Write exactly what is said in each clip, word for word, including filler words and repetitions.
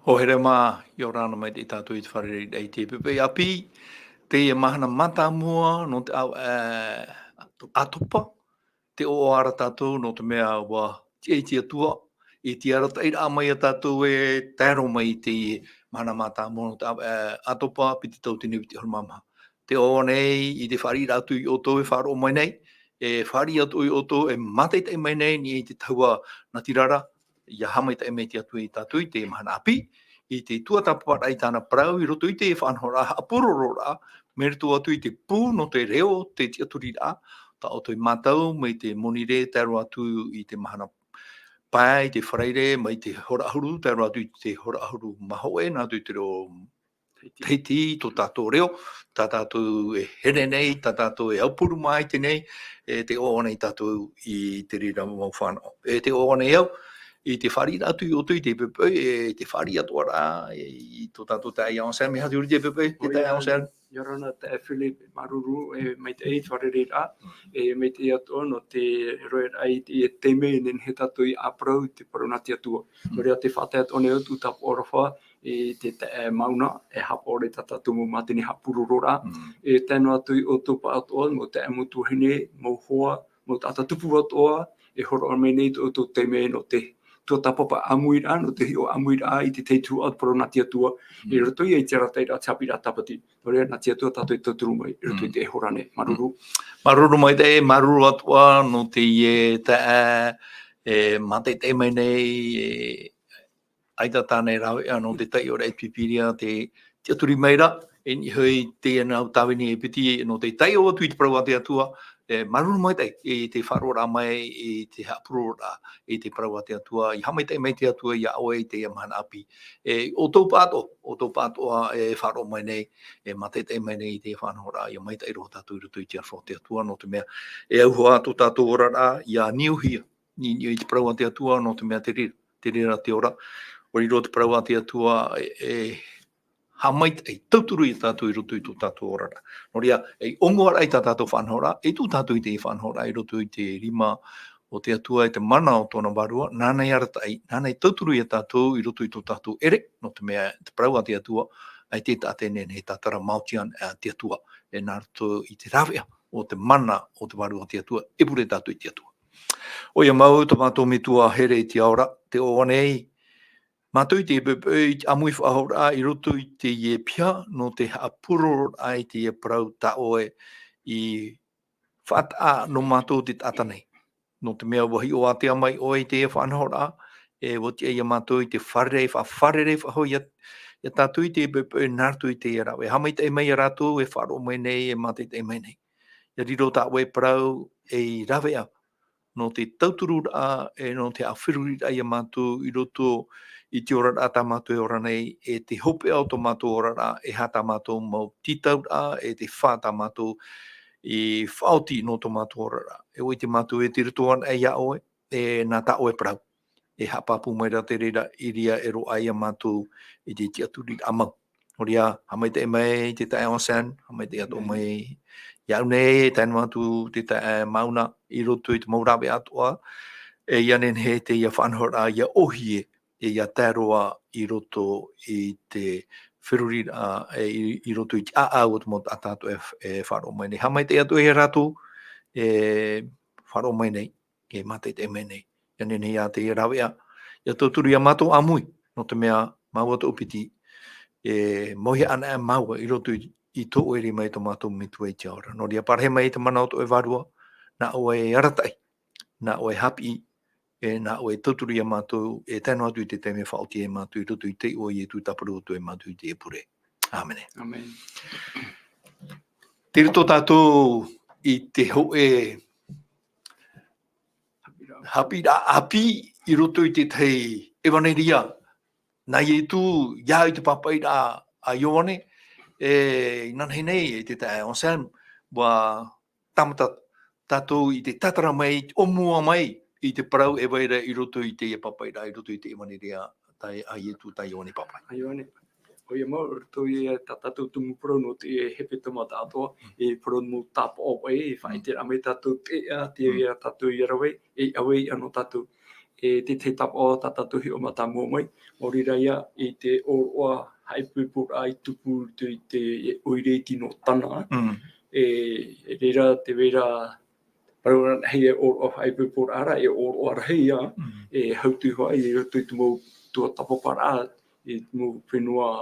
Hoa here mā, ʻia ora na mai tātou i te fārereiraʻa i te poʻipoʻi ʻāpī, teie mahana mātāmua nō te ʻāvaʻe ʻātopa, tē ʻoaʻoa ra tātou nō te mea ʻua tiʻa i te Atua, i te arataʻiraʻa mai ia tātou e tae roa mai i teie mahana mātāmua nō te ʻāvaʻe ʻātopa, piti tauatini piti ʻahuru mā maha. Tē ʻoaʻoa nei i te fāriʻiraʻa atu ia ʻoutou e faʻaroʻo mai nei, e fāriʻi atu ia ʻoutou e mātaʻitaʻi mai nei i te tahua natirara, ʻia haʻamaitaʻi mai te Atua ia tātou i te mahana ʻāpī, i te tuatāpaparaʻa i tāna parau i roto i te faʻanahoraʻa haʻapurororaʻa, mai roto atu i te pū nō te reo, te tiʻaturiraʻa, tā ʻoutou e mātau mai te monirē tae roa atu i te mahana pae, i te faraire, mai te hora ʻahuru, tae roa atu i te hora ʻahuru mā hōʻē, nā roto i te reo Tahiti, tō tātou reo, tā tātou e here nei, tā tātou e aupuru māite nei, e tē ʻoaʻoa nei tātou i te reira mau fānaʻo. E tē ʻoaʻoa nei au, i te fāriʻi atu ia ʻoutou i te poʻipoʻi, e te fāriʻi atoʻa ra, e, i tō tātou taeaʻe Anselme, mea huri te poʻipoʻi, te taeaʻe Anselme. ʻIa ora na taeaʻe Philip, māuruuru, e maitaʻi te fārereiraʻa, e maitaʻi atoʻa nō te roaraʻa i te, e te mea e nehenehe tātou e parau, te parau nā te Atua. Nō reira tē faʻatae atoʻa nei au tōʻu tāpaʻo aroha, i te taeaʻe Mauna, e haʻapaʻo ra i tā tātou mau mātini haʻapurororaʻa, e tae noa atu ia ʻoutou pāʻatoʻa, mau taeaʻe, mau tuahine, mau hoa, mau taʻata tupu atoʻa, e hōroʻa mai nei tō ʻoutou taime nō te tuatāpapa ʻāmuiraʻa, nō te hiʻo ʻāmuiraʻa i te tahi tuhaʻa parau nā te Atua, i roto ia i te arataʻiraʻa, te haʻapiʻiraʻa tāpati. Nō reira, nā te Atua tātou e tauturu mai, i roto i teie hora nei. Māuruuru. Māuruuru maitaʻi, māuruuru atoʻa nō teie taeaʻe, e mātaʻitaʻi mai nei, e, ʻaita tāna e rāveʻa nō te taiʻoraʻa i te Pīpīria, te tiʻaturi mai ra, e niʻa hoʻi teie nau tāvini e piti nō te taiʻo atu i te parau a te Atua, e, māuruuru maitaʻi i te faʻaroʻoraʻa mai, i te haʻapurororaʻa i te parau a te Atua, ʻia haʻamaitaʻi mai te Atua ia ʻoe i teie mahana ʻāpī. E, ʻoutou pāʻatoʻa, ʻoutou pāʻatoʻa e faʻaroʻo mai nei, e mātaʻitaʻi mai nei i te faʻanahoraʻa, ʻia maitaʻi roa tātou i roto i te aroha o te Atua, nō te mea, e au hoʻi tō tātou oraraʻa, ʻia niuhia, i, i te parau a te Atua, nō te mea te reira, te reira te ora. ʻUa riro te parau a te Atua, e, e haʻamaitaʻi, tauturu ia tātou i roto i tō tātou oraraʻa. Nō reira, e ʻōmuaraʻa i tā tātou faʻanahoraʻa, e tuʻu tātou i te faʻanahoraʻa i roto i te rima o te Atua, e te mana o tōna vārua, nāna e arataʻi, nāna e tauturu ia tātou i roto i tō tātou ʻere, nō te mea te parau a te Atua, ʻaita e taʻata e nehenehe e tātara maoti ana, ā, te Atua, e nā roto i te rāveʻa o te mana o te vārua o te Atua, e pure tātou i te Atua. ʻOia mau, tō mātou Metua here i te ao ra, tē ʻoaʻoa nei mātou i te poʻipoʻi i te ʻāmui faʻahou ra i roto i teie piha nō te haʻapurororaʻa i teie parau tā ʻoe i faʻataʻa nō mātou te taʻata nei. Nō te mea ʻua hiʻo ātea mai ʻoe i teie faʻanahoraʻa, e ʻua tiʻa ia mātou i te fārerei, faʻafārerei faʻahou ia, ia tātou i te poʻipoʻi nā roto i teie rāveʻa. Haʻamaitaʻi mai ia rātou e faʻaroʻo mai nei, e mātaʻitaʻi mai nei. ʻIa riro tā ʻoe parau ei rāveʻa nō te tautururaʻa, e nō te haʻaferuriraʻa ia mātou i roto i te oraraʻa tā mātou e ora nei, e te hopeʻa o tō mātou oraraʻa, e aha tā mātou mau tītauraʻa, e te fā tā mātou i faʻaoti nō tō mātou oraraʻa. E ʻua ʻite mātou e tei roto anaʻe ia ʻoe, e nā tā ʻoe parau. E haʻapāpū mai ra te reira, i reira e roaʻa ia mātou i te tiʻaturiraʻa mau. Nō reira, haʻamaitaʻi mai te taeaʻe Anselme, haʻamaitaʻi atoʻa mai iāʻu nei, e tae noa atu te taeaʻe Mauna, i roto i te mau rāveʻa atoʻa, e ʻia nehenehe teie faʻanahoraʻa ʻia ʻōhie, e ʻia tae roa i roto i te feruriraʻa, e i, i roto i te ʻāʻau o te mau taʻata atoʻa e, e faʻaroʻo mai nei. Haʻamaitaʻi atu ia rātou, e faʻaroʻo mai nei, e mātaʻitaʻi mai nei. ʻIa nehenehe ā teie rāveʻa, ʻia tauturu ia mātou ʻāmui, nō te mea, māua tōʻu piti, e mauihaʻa anaʻe māua i roto i, i tō ʻoe rima e tō mātou Metua i te ao ra. Nō reira, parahi mai te mana o tō ʻoe Vārua, nā ʻoe e arataʻi, nā ʻoe e haʻapiʻi, e nā ʻoe e tauturu ia mātou, e tae noa atu i te taime e faʻaoti ai mātou i roto i te iʻoa o Ietu, tā parau atu ai mātou i teie pure. ʻĀmene. ʻĀmene. Tei roto tātou i te hōʻē haʻapiʻiraʻa ʻāpī i roto i te tahi ʻevaneria nā Ietu, i te pāpaʻiraʻa a Ioane, e, inanahi nei, e te taeaʻe Anselme, ʻua tāmata tātou i te tātara mai, ʻōmua mai i te parau e vai ra i roto i teie pāpaʻiraʻa, i roto i te ʻevaneria tā, a Ietu tā Ioane Pāpai. A Ioane. ʻOia mau, roto ia tā tātou tumu parau nō te hepetoma tāʻatoʻa, e parau mau tāpaʻo paʻi, e faʻaʻiteraʻa mai tātou te ʻēʻa, te ʻēʻa tātou ia rave, e ʻave iā nō tātou. e te, te tāpaʻo tā tātou hiʻo mātāmua mai, ʻo reira ia i te ʻōroʻa haʻaipoiporaʻa i tupu i te, i te ʻoire iti nō Tana. Mm. E, e reira te vera, parau ana hei e ʻōroʻa haʻaipoiporaʻa ra, e ʻōroʻa rahi ia, mm, e hautū hoʻi i roto i te mau tuatāpaparaʻa, i te mau fenua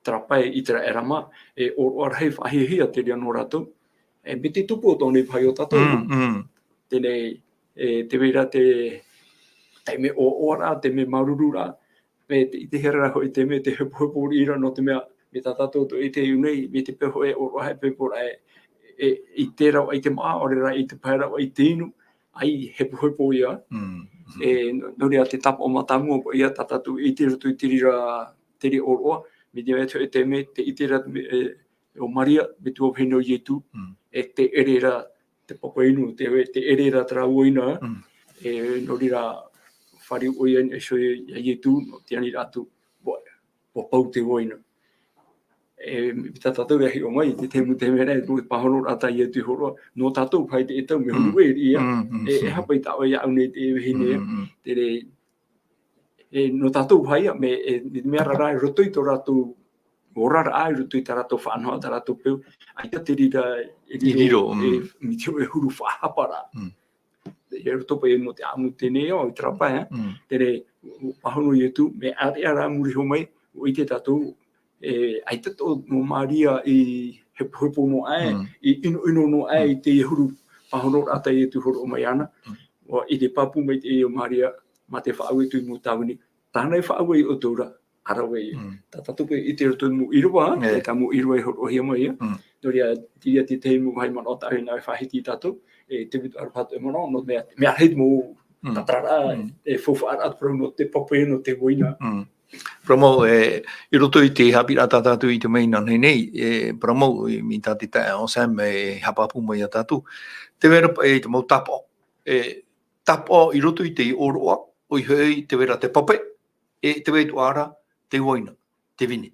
Tarapae, ʻĪteraʻera mā, e ʻōroʻa rahi faʻahiahia te reira nō rātou. E, mai te tupu o tō nei pahi o tātou. Mm, mm. Teie nei, e, te vera te taime ʻoaʻoaraʻa, te mea māuruururaʻa, mai te, i te hea ra hoʻi te mea, te hepohepo riʻi ra, nō te mea, mai tā tātou tō ʻite i ʻō nei, mai te peu hoʻi e ʻōroʻa haʻaipoiporaʻa e, e, i te rave i te māʻa, ʻaore rā i te pae rave i te inu, ʻaita e hepohepo ia. Mm. E, nō, nō reira te tāpaʻo mātāmua ia tā tātou i ʻite i roto i te reira, te reira ʻōroʻa, mai te mea hoʻi te mea, te ʻite ra, e, o Maria, mai te vahine o Ietu, mm, e te ʻere ra, te papa inu, te, te ʻere ra terā uaina, mm, e, nō reira, fāriu ʻoia i niʻa iho ia Ietu, nō te aniraʻa atu, ʻua, ʻua pau te uaina. E, mai tā tātou e hiʻo mai, te taime, te mea nei, te pāhonoraʻa tā Ietu i hōroʻa, nō tātou paʻi te, e tau mea huru, mm, e riʻi ia, mm, mm, e, e mm. Haʻapaʻo i tā ʻoe iāʻu nei te vahine, mm, mm. Te re-, e, nō tātou paʻi ia, mea, e, mea rā rā, i roto i tō rātou oraraʻa, i roto i tā rātou faʻanahoraʻa, tā rātou peu, ʻaita te reira, e riro, i riro, e, mm, mai te huru faʻahaparaʻa. Mm. I roto paʻi nō te ʻāʻamu teie o, i Tarapae, e? Mm. Teie, pāhono Ietu, mea ʻāreʻa rā muri iho mai, ʻua ʻite tātou, e, ʻaita tō, nō Maria i hepohepo noa aʻe, mm, i ʻinoʻino noa aʻe, mm, i te huru pāhonoraʻa tā Ietu i hōroʻa mai ana. Mm. ʻUa ʻite pāpū mai te, o Maria, mā te faʻaue atu i te mau tāvini, tāna e faʻaue ia ʻoutou ra, ʻa rave ia. Mm. Tā tātou paʻi i ʻite i roto i te mau ʻīrava, e, tā mau ʻīrava i hōroʻahia mai ia. Mm. Nō reira, teie te tahi mau vāhi manaʻo tāʻu e nā e faʻahiti ia tātou, e, te vītu ʻaroha atu e manaʻo, nō te mea, mea rahi te mau, mm, tātararaʻa, mm, e faufaʻaraʻa te parau nō te pape, nō te uaina. Mm. Parau mau, e, i roto i te haʻapiʻiraʻa tā tātou i ʻite mai inanahi nei, e, parau mau, e, mai tā te taeaʻe Sam, e, haʻapāpū mai ia tātou. Te vera, e, te mau tāpaʻo, e, tāpaʻo i roto i te ʻōroʻa, ʻoia hoʻi te vera te pape, e te vera atoʻa ra te uaina, te vine.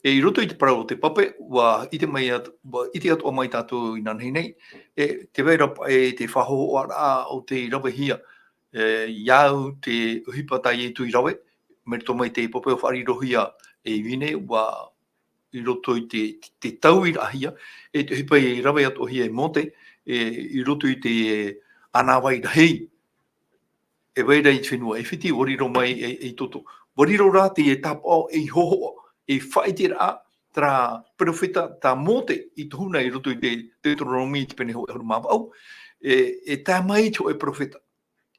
E, i roto i te parau o te pape, ʻua ʻite mai atu, ʻua ʻite atoʻa mai tātou inanahi nei, e, te vera, e, te faʻahōhoʻaraʻa o tei ravehia, e, ia au te ʻohipa tā Ietu i rave, mai roto mai te pape ʻua faʻarirohia ei vine, ʻua i roto i te, te tauiraʻahia, e te ʻohipa i rave atoʻahia e Mōte, e, i roto i te, e, ʻānāvai rahi, e vai ra i te fenua ʻAifiti, ʻua riro mai ei, ei toto. ʻUa riro rā teie tāpaʻo ei hōhoʻa, ei faʻaʻiteraʻa, terā perofeta tā Mōte i tohu na i roto i te Teuteronome i te pene hōʻē ʻahuru mā vaʻu, e, e tae mai te hōʻē perofeta.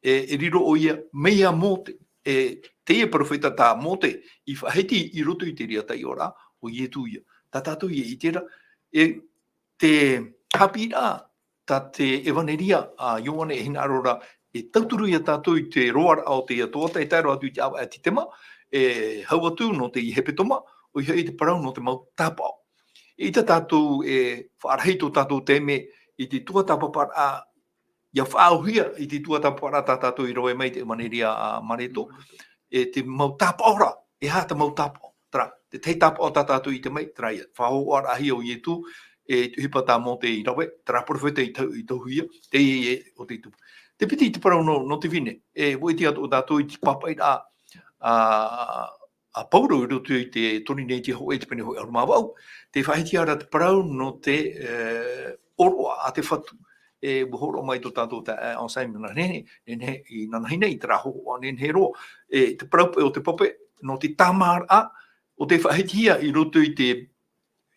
E, e riro ʻoia mai ia Mōte, e, teie perofeta tā Mōte i faʻahiti i roto i te reira taiʻoraʻa, ʻo Ietu ia. Tā tātou ia i terā, e, te haʻapiʻiraʻa, tā te ʻevaneria a Ioane e hinaʻaro ra, e tauturu ia tātou i te roaraʻa o te Atua, tae roa atu i te ʻāvaʻe a Titema, e hau atu nō te hepetoma, ʻoia hoʻi te parau nō te mau tāpaʻo. ʻAita tātou e faʻarahi tō tātou taime i te tuatāpaparaʻa, ʻia faʻaauhia i te tuatāpaparaʻa tā tātou i rave mai te ʻevaneria a Mareko, e te mau tāpaʻo ra, e aha te mau tāpaʻo. Terā, te tahi tāpaʻo tā tātou i ʻite mai, terā ia, faʻahōhoʻaraʻahia ʻo Ietu, e te ʻohipa tā Mōte i rave, terā perofeta i tau, i tohuhia, teie ʻo te tupu. Te piti i te parau nō, nō te vine, e, ʻua ʻite atoʻa tātou i te pāpaʻiraʻa, a, a Pauro i roto i te Korinetia hōʻē i te pene hōʻē ʻahuru mā vaʻu, tē faʻahiti ra te parau nō te, e, ʻōroʻa a te Fatu. E, ʻua hōroʻa mai tō tātou taeaʻe Sam inanahi nei, e, inanahi nei, terā hōhoʻa nehenehe roa. E, te parau paʻi o te pape, nō te tāmāraʻa, ʻo tei faʻahitihia i roto i te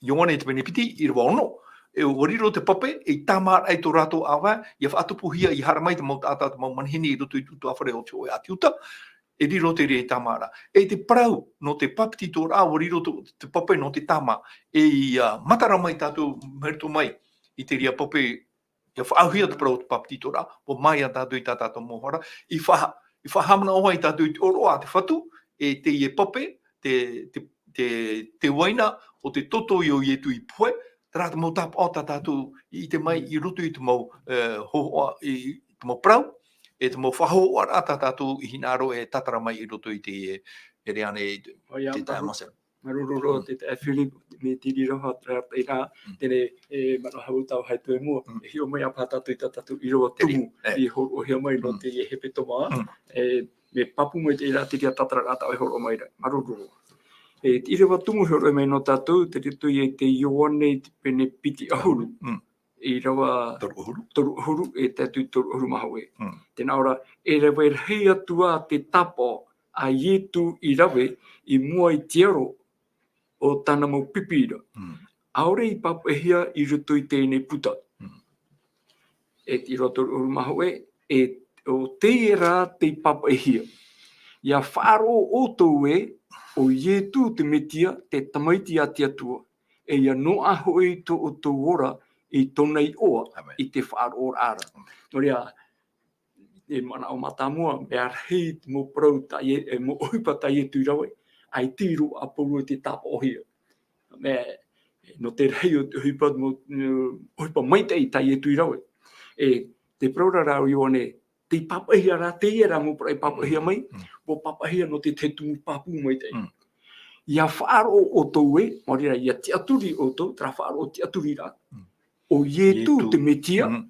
Ioane te pene piti, ʻīrava ono. E, ʻua riro te pape, ei tāmāraʻa i tō rātou ʻāvae, ʻia faʻatupuhia, ʻia haere mai te mau taʻata, te mau manihini i roto i te ʻutuāfare o te hōʻē ʻāti Iuta, e riro te reira tāmāraʻa. E te parau, nō te papetitoraʻa, ʻua riro te, te pape nō te tāmā. E ʻia matara mai tātou, mai roto mai, i te reira pape, ʻia faʻaauhia te parau o te papetitoraʻa, ʻua māia tātou i tā tātou mau hara, i faʻa-, i faʻahaʻamanaʻo ai tātou i te ʻōroʻa a te Fatu, e teie pape, te, te, te, te uaina o te toto o Ietu i pohe, terā te mau tāpaʻo tā tātou i ʻite mai i roto i te mau, e, hōhoʻa, i te mau parau, e te mau faʻahōhoʻaraʻa tā tātou i hinaʻaro e tātara mai i roto i te, e, ʻere ānei, ʻoia, te taeaʻe Sam. Māuruuru roa te taeaʻe Philip, mai te reira hoʻi terā, terā, Mm. teie, e, manaʻo hau tāua hai atu i mua, Mm. e hiʻo mai ā paha tātou i tā tātou ʻīrava Terā, tumu, e. i hōroʻahia mai nō Mm. te hepetoma, Mm. e, mea pāpū mai te reira, te reira tātararaʻa tāua e hōroʻa mai ra, māuruuru roa. E, te ʻīrava tumu e hōroʻa mai nō tātou, tei roto ia i te Ioane i te pene piti ʻahuru. Mm. ʻĪrava Toru ʻahuru. toru ʻahuru, e tae atu i toru ʻahuru mā hōʻē. Mm. Tē nā ʻō ra, e rave rahi atu ā te tāpaʻo a Ietu i rave i mua i te aro o tāna mau pipi ra. Mm. ʻAore i pāpaʻihia i roto i teie nei puta. Mm. E te ʻīrava toru ʻahuru mā hōʻē, e, ʻo teie rā tei pāpaʻihia. ʻIa faʻaroʻo ʻoutou ē, ʻo Ietu te Metia, te Tamaiti a te Atua, e ʻia noaʻa hoʻi tō ʻoutou ora i tōna iʻoa, Amen. i te faʻaroʻoraʻa ra. Nō reira, e manaʻo mātāmua, mea rahi te mau parau tā Ie-, e mau ʻohipa tā Ietu i rave, ʻaita i roaʻa pauroa i te tāpaʻohia. Mea, nō te rahi o te ʻohipa, mau, ʻohipa maitaʻi tā Ietu i rave. E, te parau ra rā ʻo Ioane, tei pāpaʻihia rā, teie rā mau parau i pāpaʻihia mai, Mm. ʻua pāpaʻihia nō te tahi tumu pāpū maitaʻi. Mm. ʻIa faʻaroʻo ʻoutou ē, maori rā, ʻia tiʻaturi ʻoutou, terā faʻaroʻo tiʻaturiraʻa. Mm. ʻO Ietu Ietu. te Metia, Mm.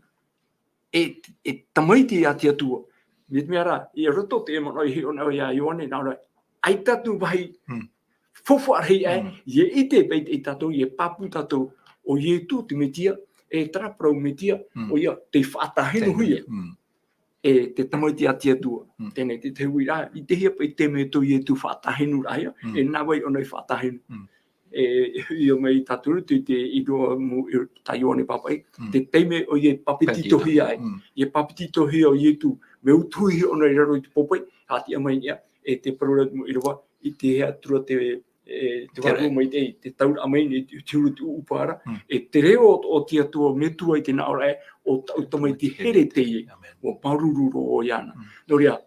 e, e Tamaiti a te Atua. Mai te mea rā, i roto te manaʻo i hiʻo nei ia Ioane, nā ʻō ra, ʻaita atu vāhi Mm. faufaʻa rahi aʻe, Mm. ʻia ʻite paʻi tātou, ʻia pāpū tātou, ʻo Ietu te Metia, e terā parau Metia, Mm. ʻoia, tei faʻatāhinuhia. Mm. E te Tamaiti a te Atua. Mm. Teie te, te hui rā, ʻitehia paʻi te mea tō Ietu faʻatāhinuraʻahia, Mm. e nā vai ʻōna i faʻatāhinu. Mm. E, e, ʻia mai tātou te, te ʻīrava mau, e, tā Ioane pāpaʻi, Mm. te taime ʻoia e papetitohia ai. Mm. ʻIa papetitohia ʻo Ietu, mea utuhia ʻōna i raro i te pōpeʻe, haʻatiʻa mai niʻa, e te parau ra mau ʻīrava, ʻitehia atu ra te, e, te Te vārua reo. maitaʻi, te tauraʻa mai nei, te, te huru te ʻuʻupa ra, Mm. e te reo o, o te Atua metua i te nā ʻō ra ē, ʻo tāʻu Tamaiti here teie, Amen. ʻua māuruuru roa iāna. Mm. Nō reira,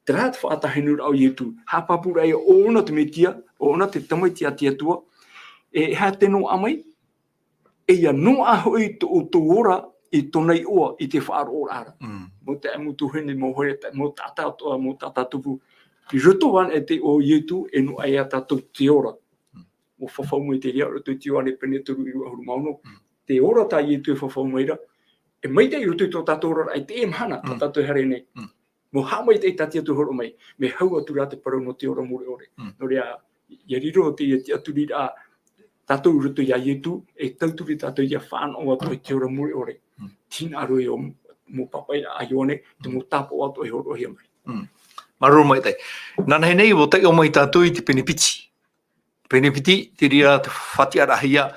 terā te faʻatāhinuraʻa o Ietu, haʻapāpūraʻa ia ʻo ʻōna te Metia, ʻo ʻōna te Tamaiti a te Atua, e, e aha te noaʻa mai, e ʻia noaʻa hoʻi tō ʻoutou ora i tōna iʻoa i te faʻaroʻoraʻa ra. Mm. Mau taeaʻe, mau tuahine, mau here, ta-, mau taʻata atoʻa, mau taʻata tupu. I roto anaʻe i te iʻoa o Ietu, e noaʻa ia tātou te ora. Mm. ʻUa fafau mai te reira, i roto i te Ioane pene toru ʻīrava ʻahuru mā ono. Mm. Te ora tā Ietu e fafau mai ra, e maitaʻi i roto i tō tātou oraraʻa i teie mahana, tā Mm. tātou e haere nei. Mm. Mau haʻamaitaʻi tā te Atua e hōroʻa mai, mea hau atu rā te parau nō te ora mure ʻore. Mm. Nō reira, ʻia riro teie tiʻaturiraʻa tātou i roto ia Ietu, e tauturu tātou ʻia fānaʻo atu i te ora mure ʻore. Mm. Tē nā ʻō ra ʻo, mau pāpaʻiraʻa a Ioane, te Mm. mau tāpaʻo atoʻa e hōroʻahia mai. Mm. Māuruuru maitaʻi. Nānahi nei, ʻua taiʻo mai tātou i te pene piti. Pene piti, te reira te faʻatiʻaraʻahia,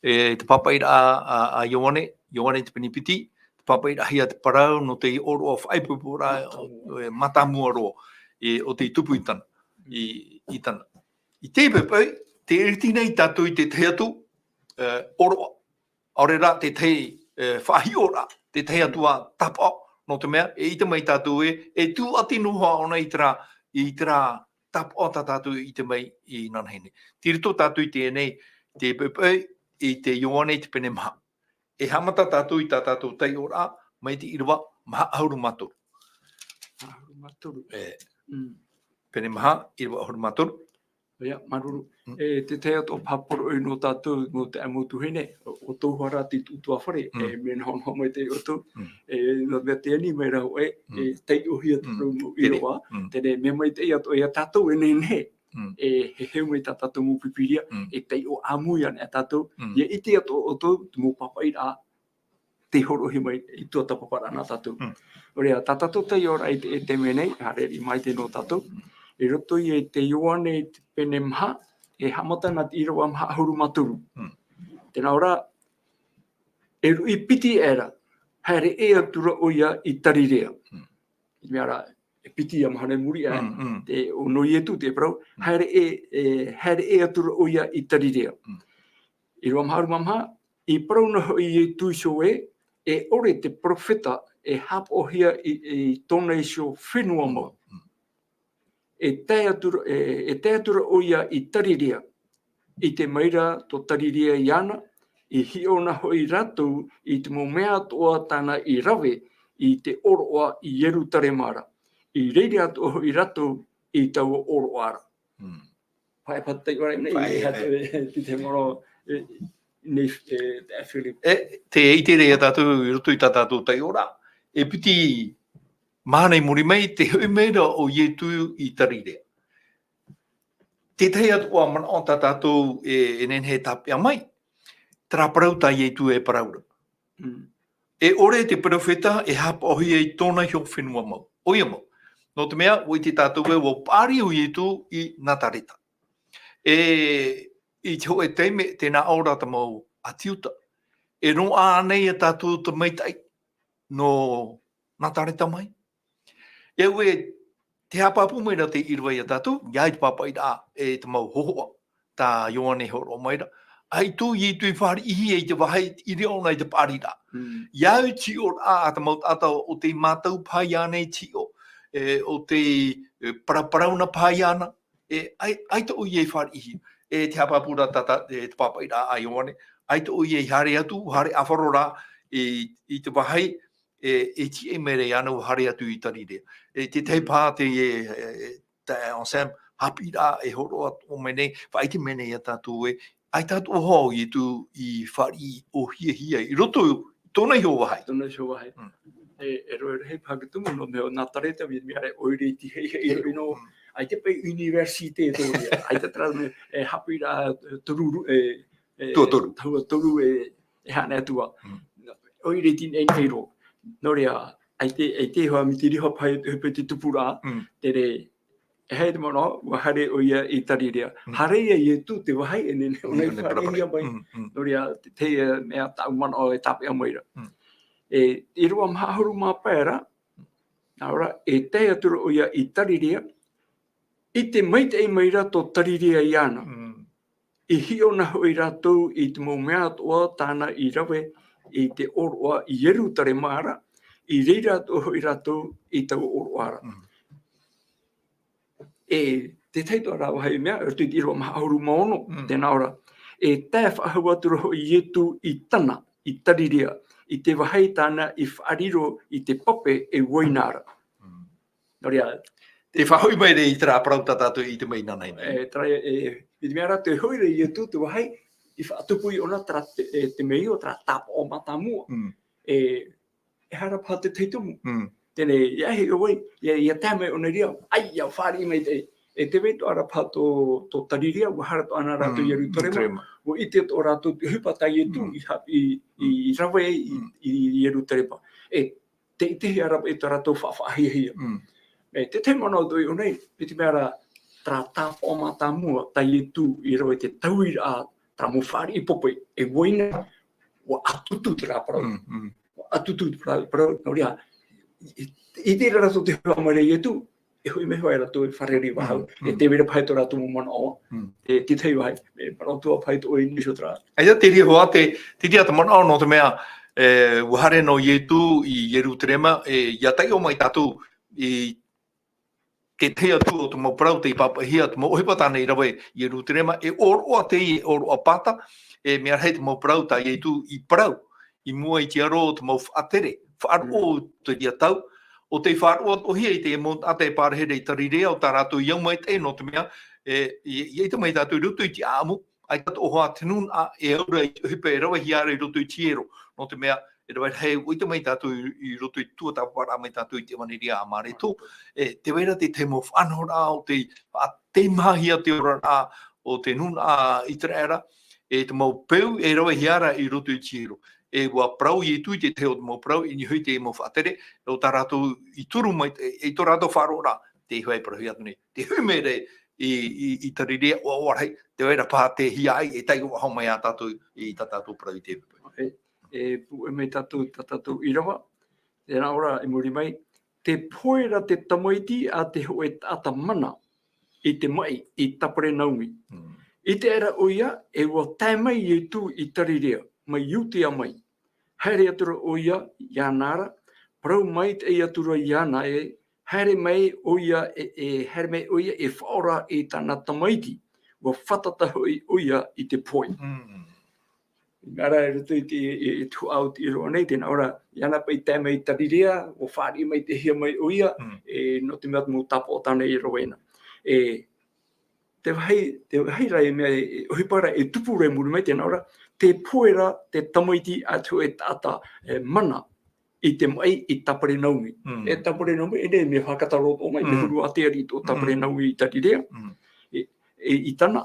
e, te pāpaʻiraʻa a, a Ioane, Ioane te pene piti, te pāpaʻiraʻahia te parau nō te ʻōroʻa faʻaipoiporaʻa, e, mātāmua roa, e, ʻo tei tupu i tāna, i, i tāna. I teie poʻipoʻi, tē ʻiriti nei tātou i te tahi atu, e, ʻōroʻa. ʻAore rā te tahi, e, faʻahiʻoraʻa, te tahi atu ā tāpaʻo, nō te mea, e ʻite mai tātou ē, e tūʻati noa ʻōna i terā, i terā tāpaʻo tā tātou i ʻite mai inanahi nei. Tei roto tātou i teie nei, te poʻipoʻi, i te Ioane i te pene maha. E haʻamata tātou i tā tātou taiʻoraʻa, mai te ʻīrava maha ʻahuru mā toru. Maha ʻahuru mā toru. E. Mm. Pene maha, ʻīrava ʻahuru mā toru. ʻOia, māuruuru. Mm. E, te tahi atu ā pāpū roa nō tātou, nō te mau tuahine, ʻo, ʻo tō hara te utuafare, Mm. e, mea nohonoho mai te ʻoutou. Mm. E, nō te mea tē ani mai ra ʻoe, Mm. e, taiʻohia te Mm. parau mau Tere. ʻīrava. Mm. Teie, mea maitaʻi atoʻa ia tātou e nehenehe. Mm. E, heheu mai tā tātou mau pipiria, Mm. e taiʻo ʻāmui ana tātou. Mm. ʻIa ʻite atoʻa ʻoutou, te mau pāpaʻiraʻa, tei hōroʻahia mai i tuatāpaparaʻa nā tātou. Mm. Nō reira, tā tātou taiʻoraʻa i te, i te mea nei, haere mai te nō tātou. Mm. I roto ia i te Ioane i te pene maha, e haʻamata na te ʻīrava maha ʻahuru mā toru. Mm. Tē nā ʻō ra, e ruʻi piti aʻera, haere ʻē atu ra ʻoia i Tarirea. Mm. I te mea rā, e piti ia mahana i muri aʻe, Mm, mm. te, ʻo, nō Ietu te parau, Mm. haere ʻē, e, haere ʻē atu ra ʻoia i Tarirea. Mm. ʻĪrava maha ʻahuru mā maha, i parau noa hoʻi Ietu iho ē, e ʻore te perofeta e haʻapaʻohia i, i tōna iho fenua mau. Mm. E tae atu ra, e, e tae atu ra ʻoia i Tarirea, ʻite mai ra tō Tarirea iāna, i hiʻo na hoʻi rātou i te mau mea atoʻa tāna i rave i te ʻōroʻa i Ierutarema ra. I reira atoʻa hoʻi rātou i taua ʻōroʻa ra. Mm. Pae pātai ora nei, Pae, e hatu, e, te, te moro, e, nei, e, te Philip. E, te ʻite ra ia tātou i roto i tā tātou taiʻoraʻa. E piti mahana i muri mai, te hoʻi mai ra ʻo Ietu i Tarirea. Tētahi atu ā manaʻo tā tātou e, e nehenehe e tāpeʻa mai, terā parau tā Ietu e parau ra. Mm. E ʻore te peropheta e haʻapaʻohia i tōna iho fenua mau. ʻOia mau. Nō te mea, ʻua ʻite tātou ē, ʻua paʻari ʻo Ietu i Nazareta. E, i te hōʻē taime, tē nā ʻō ra te mau ʻāti Iuta. E noaʻa ānei ia tātou te maitaʻi nō Nazareta mai? E ʻua, tē haʻapāpū mai ra te ʻīrava ia tātou, ʻia ʻite pāpaʻi ra e te mau hōhoʻa, tā Ioane e hōroʻa mai ra. ʻAita ʻo Ietu i fāriʻihia i te vāhi i reira ʻōna i te paʻari ra. Mm. ʻIa au te hiʻoraʻa a te mau taʻata ʻo tei mātau paha iāna i te hiʻo, e, ʻo tei, e, paraparauna paha iāna, e, ʻai-, ʻaita ʻoia i fāriʻihia. E tē haʻapāpū ra tā, tā, e, te pāpaʻiraʻa a Ioane, ʻaita ʻoia i haere atu, haere ʻāfaro ra i, i te vāhi, e, e tīaʻi mai ra iāna ʻua haere atu i Tarirea. E, tētahi paha te, e, e, tā Anselme, haʻapiʻiraʻa e hōroʻa atoʻa mai nei, faʻaʻite mai nei ia tātou ē, ʻaita atoʻa hoʻi ʻo Ietu i fāriʻihiahia i roto i tōna iho vāhi. Tōna iho vāhi. Mm. E, e rave rahi paha te tumu nō te mea ʻo Nazareta, mea, mea ʻoire i te hei, hei, hei, no, Mm. ʻaita paʻi université tō reira, ʻaita terā mea, e, haʻapiʻiraʻa, e, toru, e, e, Tuatoru. Tuatoru e, e haʻane atu ā. Mm. ʻOire i teie nei roa. Nō reira, ʻaita, ʻaita hoʻi mea te riha paha i te, i te tupuraʻa, Mm. te reira, e aha te manaʻo, ʻua haere ʻoia i Tarirea. Mm. Haere ia Ietu te vāhi e nehenehe ʻōna i Mm, mm, fāriʻihia mai. Mm, mm. Nō reira, te, te, e, mea tāʻu manaʻo e tāpeʻa mai ra. Mm. E, e rua maha ʻahuru mā pae ra, nā ʻō ra, e tae atu ra ʻoia i Tarirea, ʻite maitaʻi mai ra tō Tarirea iāna. Mm. I hiʻo na hoʻi rātou i te mau mea atoʻa tāna i rave i te ʻōroʻa i Ierutarema ra, i reira atoʻa hoʻi rātou i taua ʻōroʻa ra. Mm. E tētahi atoʻa ra vāhi mea, e roto i te ʻīrava maha ʻahuru mā ono, Mm. tē nā ʻō ra. E tae faʻahou atu ra hoʻi Ietu i Tana, i Tarirea, i te vāhi tāna i faʻariro i te pape e uaina ra. Mm. Nō reira, Tē faʻahoʻi mai ra i terā parau tā tātou i ʻite mai nāna i nei. E, terā, e, i te mea rā, tē hoʻi ra Ietu te vāhi i faʻatupu iāna terā te, e, te mea ʻo terā tāpaʻo mātāmua. Mm. E, e aha ra paha te tahi tumu. Mm. Teie nei, ʻia hiʻo vai, ʻia, ʻia tae mai ʻōna i reira, ʻaita, ʻia fāriʻi maitaʻi. E tē vai atoʻa ra paha tō, tō Tarirea, ʻua haere atoʻa na rātou Mm, i Ierutarema. Ierutarema. ʻUa ʻite atoʻa rātou te ʻohipa tā Ietu Mm. i ha-, i, i Mm. rave ai i, Mm. i Ierutarema. E, te, te ʻitehia ra e tā rātou faʻahiahia. Mm. E, te tahi manaʻo atoʻa i ʻō nei, i te mea ra, terā tāpaʻo mātāmua, tā Ietu i rave i te tauiraʻa, terā mau fāriʻi pape, e uaina, ʻua ʻatutu terā parau. Mm, mm. ʻUa ʻatutu terā parau, nō reira, i, i, i te reira rātou tē hoʻi mai ra Ietu, e hoʻi mai hoʻi rātou e fārerei faʻahou. Mm, E mm. tē vai ra paha tō rātou mau manaʻo. Mm. E, te tahi vāhi, e, manaʻo atoʻa paha ʻoe i niʻa i terā. ʻAita te reira hoʻi te, te reira te manaʻo nō te mea, e, ʻua haere noa Ietu i Ierutarema, e, ʻia taiʻo mai tātou i te tahi atu o te mau parau tei pāpaʻihia, te mau ʻohipa tāna i rave i Ierutarema, e ʻōroʻa teie, e ʻōroʻa pāta, e mea rahi te mau parau tā Ietu i parau, i mua i te aro o te mau faʻatere, faʻaroʻo Mm. o te reira tau, ʻo tei faʻaroʻo atoʻahia i te mau taʻata e pārahi ra i Tarirea, ʻo tā rātou i au maitaʻi nō te mea, e, i, i ʻite mai tātou i roto i te ʻāʻamu, ʻaita atoʻa hoʻi te nūnaʻa e au ra i te ʻohipa e ravehia ra i roto i te hiero, nō te mea, e rave rahi, ʻua ʻite mai tātou i, i roto i te tuatāpaparaʻa mai tātou i te ʻevaneria a Mareko, e, tē vai ra te, te mau faʻanahoraʻa ʻo tei faʻateimahahia te oraraʻa o te nūnaʻa ʻĪteraʻera, e te mau peu e ravehia ra i roto i te hiero. E ʻua parau Ietu i te tahi o te mau parau, i niʻa hoʻi i te mau faʻatere, ʻo tā rātou i turu mai, e, i tō rātou faʻaroʻoraʻa, tē hoʻi e parauhia atu nei. Tē hoʻi mai ra i, i, i Tarirea ʻoaʻoa rahi, tē vai ra paha te hiaʻai e taiʻo faʻahou mai ia tātou i tā tātou parau i te E, e pūʻe mai tātou, tā tātou ʻīrava, tē nā ʻō ra i muri mai, tē pohe ra te tamaiti a te hōʻē taʻata mana i te maʻi i Kaperenaumi. Mm. ʻIte aʻera ʻoia, e ʻua tae mai Ietu i Tarirea, mai Iudea mai. Haere atu ra ʻoia iāna ra, parau maitaʻi atu ra iāna ē, haere mai ʻoia e, e, haere mai ʻoia e faʻaora i tāna tamaiti, ʻua fātata hoʻi ʻoia i te pohe. Mm. Nā reira, i roto i te, i, i te huaʻai o te ʻīrava nei, tē nā ʻō ra, iāna paʻi i tae mai i Tarirea, ʻua fāriʻi maitaʻihia mai ʻoia, Mm. e, nō te mea mau tāpaʻo tāna i rave na. E, te vāhi, te vāhi ra e mea e, e ʻohipa ra e tupu ra i muri mai, tē nā ʻō ra, tē pohe ra te tamaiti a te hōʻē taʻata, e, mana i te maʻi i tāpare Naomi. Mm. E tāpare Naomi, e nei mea fakataro atoʻa mai, mea Mm. huru ʻātea riʻi tō tāpare Mm. Naomi i Tarirea. Mm. E, e, i tāna,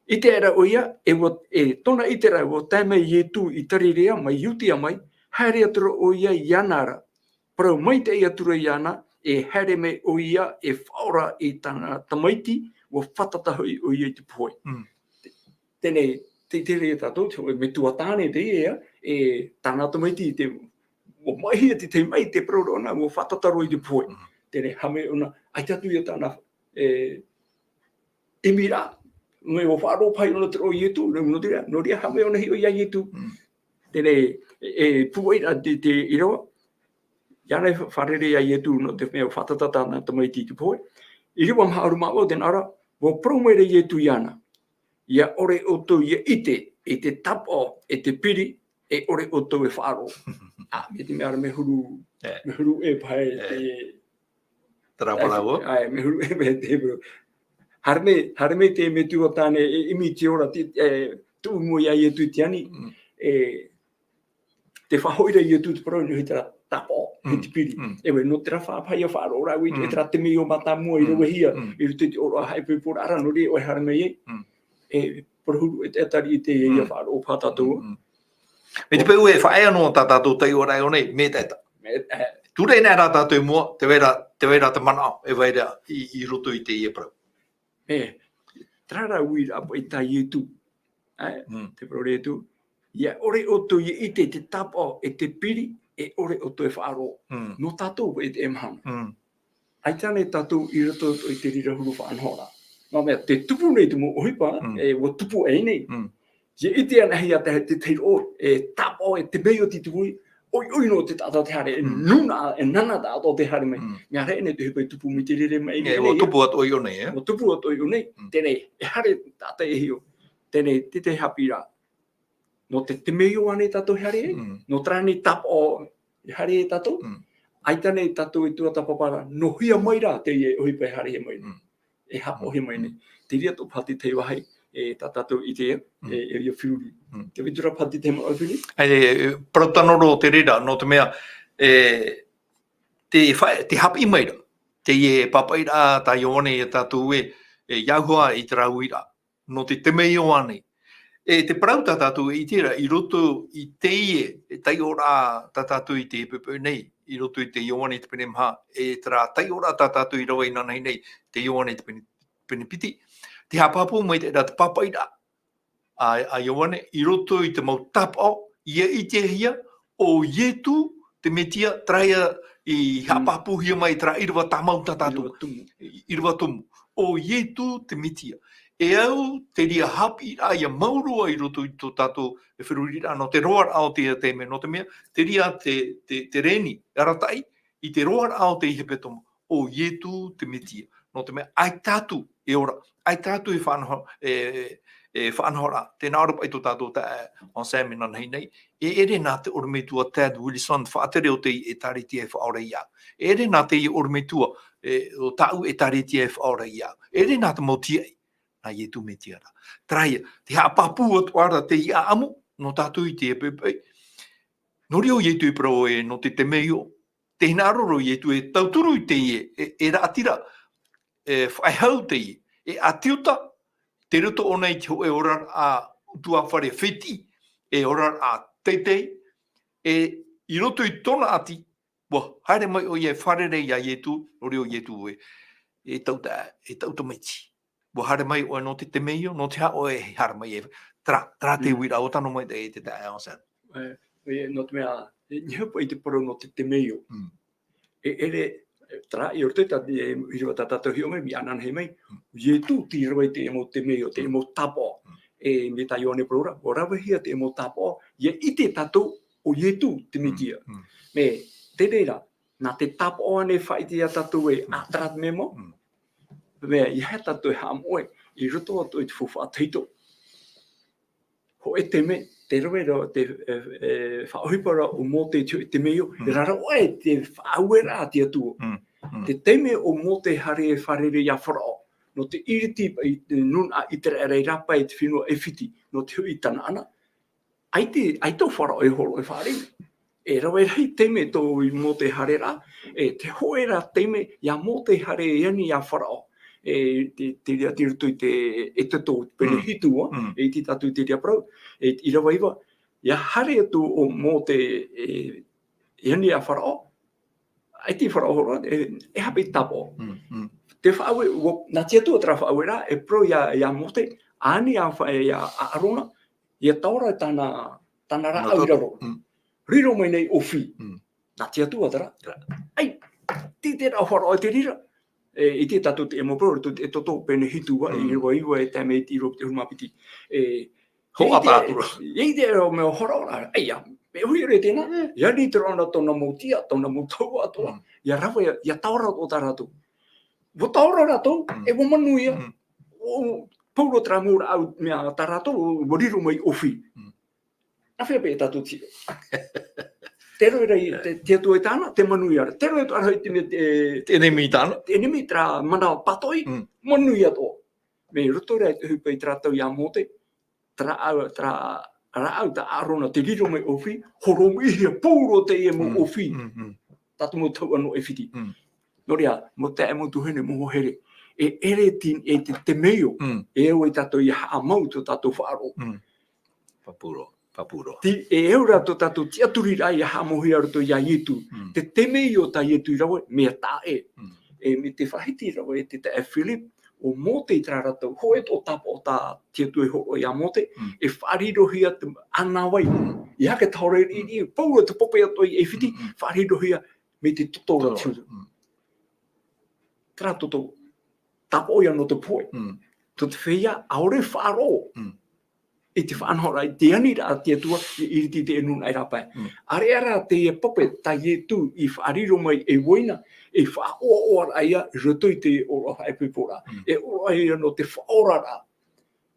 ʻite ra ʻoia, e ua, e tōna ʻite ra, ua tae mai Ietu i Tarirea, mai Iutea mai, haere atu ra ʻoia iāna ra. Parau maitaʻi atu ra iāna, e haere mai ʻoia e faʻaora i tāna tamaiti, ua fātata hoʻi ʻoia i te pohe. Mm. Teie, te, te reira tātou, te, e metua tāne teie, e tāna tamaiti, te, ua maʻihia te, te maʻi, te parau ra ʻōna, ua fātata roa i te pohe. Mm. Teie, haʻamau ʻōna, ʻaita atu ia tāna, e, ʻimiraʻa, mea ua faʻaroʻo paʻi ʻōna te roʻo o Ietu, nō, nō te reira, nō reira haʻamau ʻōna hiʻo ia Ietu. Mm. Teie, e, e, pūai ra te, te ʻīrava, iāna e fa-, fārerei ia Ietu, nō te mea ua fātata tāna tamaiti i te pohe. ʻĪrava maha ʻahuru mā vaʻu, tē nā ʻō ra, ua parau mai ra Ietu iāna, ʻia ʻore ʻoutou ʻia ʻite i te tāpaʻo, e te piri, e ʻore ʻoutou e faʻaroʻo. Ā, mea te mea ra mea huru, E. mea huru e paha e E. te Terā parau. Ā, mea huru e paha e te Hebrew. Haere mai, haere mai te metua tāne, e, ʻimi i te ora, te, e, tuʻu i mua ia Ietu i te ani, Mm. e, tē faʻahoʻi ra Ietu te parau, nō te tāpaʻo, Mm. e te piri. Mm. E ʻoe, nō terā faʻapaʻo ʻia faʻaroʻo ra, ʻoe, Mm. e terā temeio mātāmua i Mm. ravehia, Mm. i roto i te ʻōroʻa haʻaipoiporaʻa ra, nō reira ʻoe haere mai ai. Mm. E, parau huru e te, e tari i te ia Mm. faʻaroʻo paha tātou. Mm, mm. Mai te peu e faʻaea noa tā tātou taiʻoraʻa i ʻō nei, mea ʻetaʻeta. Mea, e. Ture nei rā tātou i mua, tē vai ra, tē vai ra te manaʻo, e vai ra i, i roto i teie parau. E, terā rā uiraʻa paʻi tā Ietu. E, Mm. te parau ra Ietu. ʻIa ʻore ʻoutou ʻia ʻite te tāpaʻo, e te piri, e ʻore ʻoutou e faʻaroʻo. Mm. Nō tātou paʻi teie mahana. Mm. ʻAita nei tātou i roto i te reira huru faʻanahoraʻa. Nō te mea, tē tupu nei te mau ʻohipa, Mm. e, ua tupu aʻe nei. Mm. ʻIa ʻite anaʻe ia te, te, te roʻo, e tāpaʻo, e temeio te tupu, ʻoiʻoi noa te taʻata tē haere, e Mm. nūnaʻa, e nānā taʻata tē haere mai. Mm. Mea rahi nei te ʻohipa e tupu mai te reira mai E, nei, ua e. tupu atoʻa i ʻō nei, e? Ua tupu atoʻa i ʻō nei. Mm. Teie, e haere taʻata e hiʻo. Teie, te, te haʻapiʻiraʻa. Nō te temeio ānei tātou e haere ai? Mm. Nō terā nei tāpaʻo e haere ai tātou? Mm. ʻAita nei tātou e tuatāpapa ra, nō hea mai rā teie ʻohipa e haerehia mai nei? Mm. E haʻapaʻohia mai nei. Mm. Te reira atoʻa paha te tahi vāhi, e, tā tātou i ʻite, Mm. e, e, ia feruri. Mm. Tē vai atu ra paha te tahi manaʻo e feruri? E, e, parau tano roa te reira, nō te mea, e, te fa-, te haʻapiʻi mai ra. Teie pāpaʻiraʻa tā Ioane ia tātou ē, e, ʻia au hoʻi i terā uiraʻa. Nō te temeio ānei. E te parau tā tātou e ʻite ra, i roto i teie, e taiʻoraʻa tā tātou i te poʻipoʻi nei, i roto i te Ioane te pene maha, e terā taiʻoraʻa tā tātou i rave inanahi nei, te Ioane te pene, pene piti. Tē haʻapāpū mai te, ra te pāpaʻiraʻa a, a Ioane, i roto i te mau tāpaʻo, ʻia ʻitehia, ʻo Ietu te Metia, terā ia i Mm. haʻapāpūhia mai terā ʻīrava tāmau tā tātou. ʻĪrava tumu. ʻĪ-, ʻīrava tumu. ʻO Ietu te Metia. E au te reira haʻapiʻiraʻa ʻia mau roa i roto i tō tātou e feruriraʻa nō te roaraʻa o teie taime, nō te mea, te reira te, te, te reni, arataʻi, i te roaraʻa o te hepetoma, ʻo Ietu te Metia. Nō te mea, ʻaita atu e ora, ʻaita atu e faʻanaho-, e, e faʻanahoraʻa. Tē nā ʻō ra paʻi tō tātou taeaʻe Anselme inanahi nei, e ʻere nā te ʻorometua Tad Wilson, faʻatere o te ʻĒtārētia e Faʻaora iāʻu. E ʻere nā te ʻorometua, e, o tāʻu ʻĒtārētia e Faʻaora iāʻu. E ʻere nā te mau tīaʻi, nā Ietu Metia rā. Terā ia, te haʻapāpū atu ra teie ʻāʻamu, nō tātou i teie poʻipoʻi. Nō reira ʻo Ietu e parau ē, nō te temeio, tē hinaʻaro ra ʻo Ietu e tauturu i teie, e, e raʻatira, e faʻehau teie, e ʻātiuta, tei roto ʻōna i te hōʻē oraraʻa ʻutuāfare fētiʻi, e oraraʻa teitei, e i roto i tōna ʻati, ʻua haere mai ʻoia e fārerei iā Ietu, nō reira ʻo Ietu ē, e taʻu ta-, e taʻu tamaiti. ʻUa haere mai ʻoe nō te temeio, nō te aha ʻoe e haere mai e, terā, terā te Mm. uiraʻa, ʻua tano mai te, te taeaʻe Anselme. E, e, nō te mea, e, niʻa paʻi te parau nō te temeio. Mm. E, ʻere, e, terā, i roto i tā, e, ʻīrava tā tātou hiʻo mai, mea inanahi mai, Mm. Ietu tei rave i te mau temeio, te Mm. mau tāpaʻo. Mm. E, mai tā Ioane parau ra, ʻua ravehia te mau tāpaʻo, ʻia ʻite tātou ʻo Ietu te Mm. Metia. Mm. Mea, te reira, nā te tāpaʻo ānei e faʻaʻite iā tātou ē, Mm. ā, terā te mea mau. Mm. Mea, ʻeiaha tātou e haʻamoʻe, i roto atoʻa i te faufaʻa tahito. Hōʻē taime, tē rave ra te, e, e, faʻaʻohipa ra ʻo Mōte i te hōʻē temeio, Mm. e raro aʻe te faʻaueraʻa a te Atua. Mm. Mm. Te taime ʻo Mōte e haere e fārerei iā Faraō. nō te iriti i te nūnaʻa ʻĪteraʻera i rāpae i te fenua ʻAifiti, nō te hoʻi i Tanaana. ʻAita, ʻaita ʻo Farao e hōroʻa e fāriʻi. E rave rahi taime tō Mōte haere ra, e te hōʻē ra taime iā Mōte haere e ani iā Farao. E te, te reira tei roto i te, Exodo pene hitu, e ʻite tātou te reira parau, e, ʻīrava iva, ʻia haere atu ʻo Mōte e, e ani iā Farao, ʻaita Farao hōroʻa, e, e haʻapiʻi tāpaʻo. Te faʻaue, ʻua, nā te Atua terā faʻaueraʻa, e parau iā, iā Mōte, ani iā fa-, iā ʻĀrona, ʻia taora tāna, tāna rāʻau i raro. Riro mai nei ʻōfī. Nā te Atua terā. ʻAi, tei terā ʻo Farao i te reira. E, ʻite tātou te mau parau, roto i te Exodo pene hitu, ʻīrava iva e tae mai i te ʻīrava piti ʻahuru mā piti. E, Hoʻa tātou ra. ʻIa ʻite ra ʻo mea hōroʻa ra. ʻAia, mea hui ʻore tēnā. ʻIa ani te roa na tōna mau tiʻa, tōna mau taua atoʻa. ʻIa rave, ʻia taora atoʻa tā rātou. ʻUa taora rātou, e ʻua manuia. ʻO, pauroa terā mau rāʻau, mea tā rātou, ʻua riro mai ʻōfī. Nā hea paʻi e tātou tiʻa. Te roa ra i te, te Atua e tāna, te manuia ra. Te roa e tāna i te mea, te, te ʻenemi tāna. Te ʻenemi terā mana pātoʻi, manuia atoʻa. Mai roto ra i te ʻohipa i terā tau iā Mōte, terā, terā rāʻau tā ʻĀrona tei riro mai ʻōfī, horomiʻihia pauroa teie mau ʻōfī. Tātou mau taua nō ʻAifiti. Nō reira, mau taeaʻe, mau tuahine, mau hoa here, e ʻere te, e te, te temeio, e au ai tātou ʻia haʻamau tō tātou faʻaroʻo. Pāpū roa, pāpū roa. Te, e au ra tō tātou tiʻaturiraʻa ʻia haʻamauhia roto iā Ietu. Te temeio tā Ietu i rave, mea taʻa ʻē. E mai te faʻahiti rave e te taeaʻe Philip, ʻo Mōte i terā ra tau, hōʻē atoʻa tāpaʻo tā te Atua i hōroʻa iā Mōte, e faʻarirohia te ʻānāvai. ʻIa haere tāhora i, i, pauroa te pape atoʻa i ʻAifiti, faʻarirohia mai te toto ra te huru. Terā toto, tāpaʻo ia nō te pohe. Tō te feiā, ʻaore faʻaroʻo i te faʻanahoraʻa, i te aniraʻa a te Atua, i, i te, te nūnaʻa i rāpae. ʻĀreʻa rā teie pape tā Ietu i faʻariro mai ei uaina, e faʻaʻoaʻoaraʻa ia i roto i te ʻōroʻa faʻaipoiporaʻa. E ʻōroʻa ia nō te faʻaoraraʻa.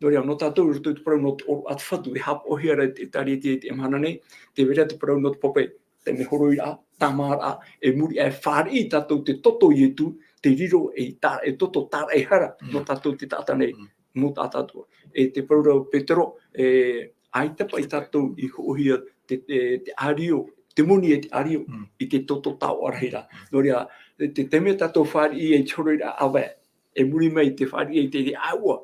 Nō reira, nō tātou i roto i te parau nō te ʻōroʻa a te Fatu, e haʻapaʻohia ra e te ʻĒtārētia i teie mahana nei, tē vai ra te parau nō te pape, te mea horoiraʻa, tāmāraʻa, e muri aʻe e fāriʻi tātou te toto o Ietu, tei riro ei tā, ei toto tāraʻehara nō tātou te taʻata nei, mau taʻata atoʻa. E te parau ra o Petero, e, ʻaita paʻi tātou i hōʻohia te, te, te ʻārio, te moni e te ʻārio, i te toto taoʻa rahi ra. Nō reira, te, te mea tātou fāriʻi ai te horoiraʻa ʻāvae, e muri mai te fāriʻi ai te, te ʻāua,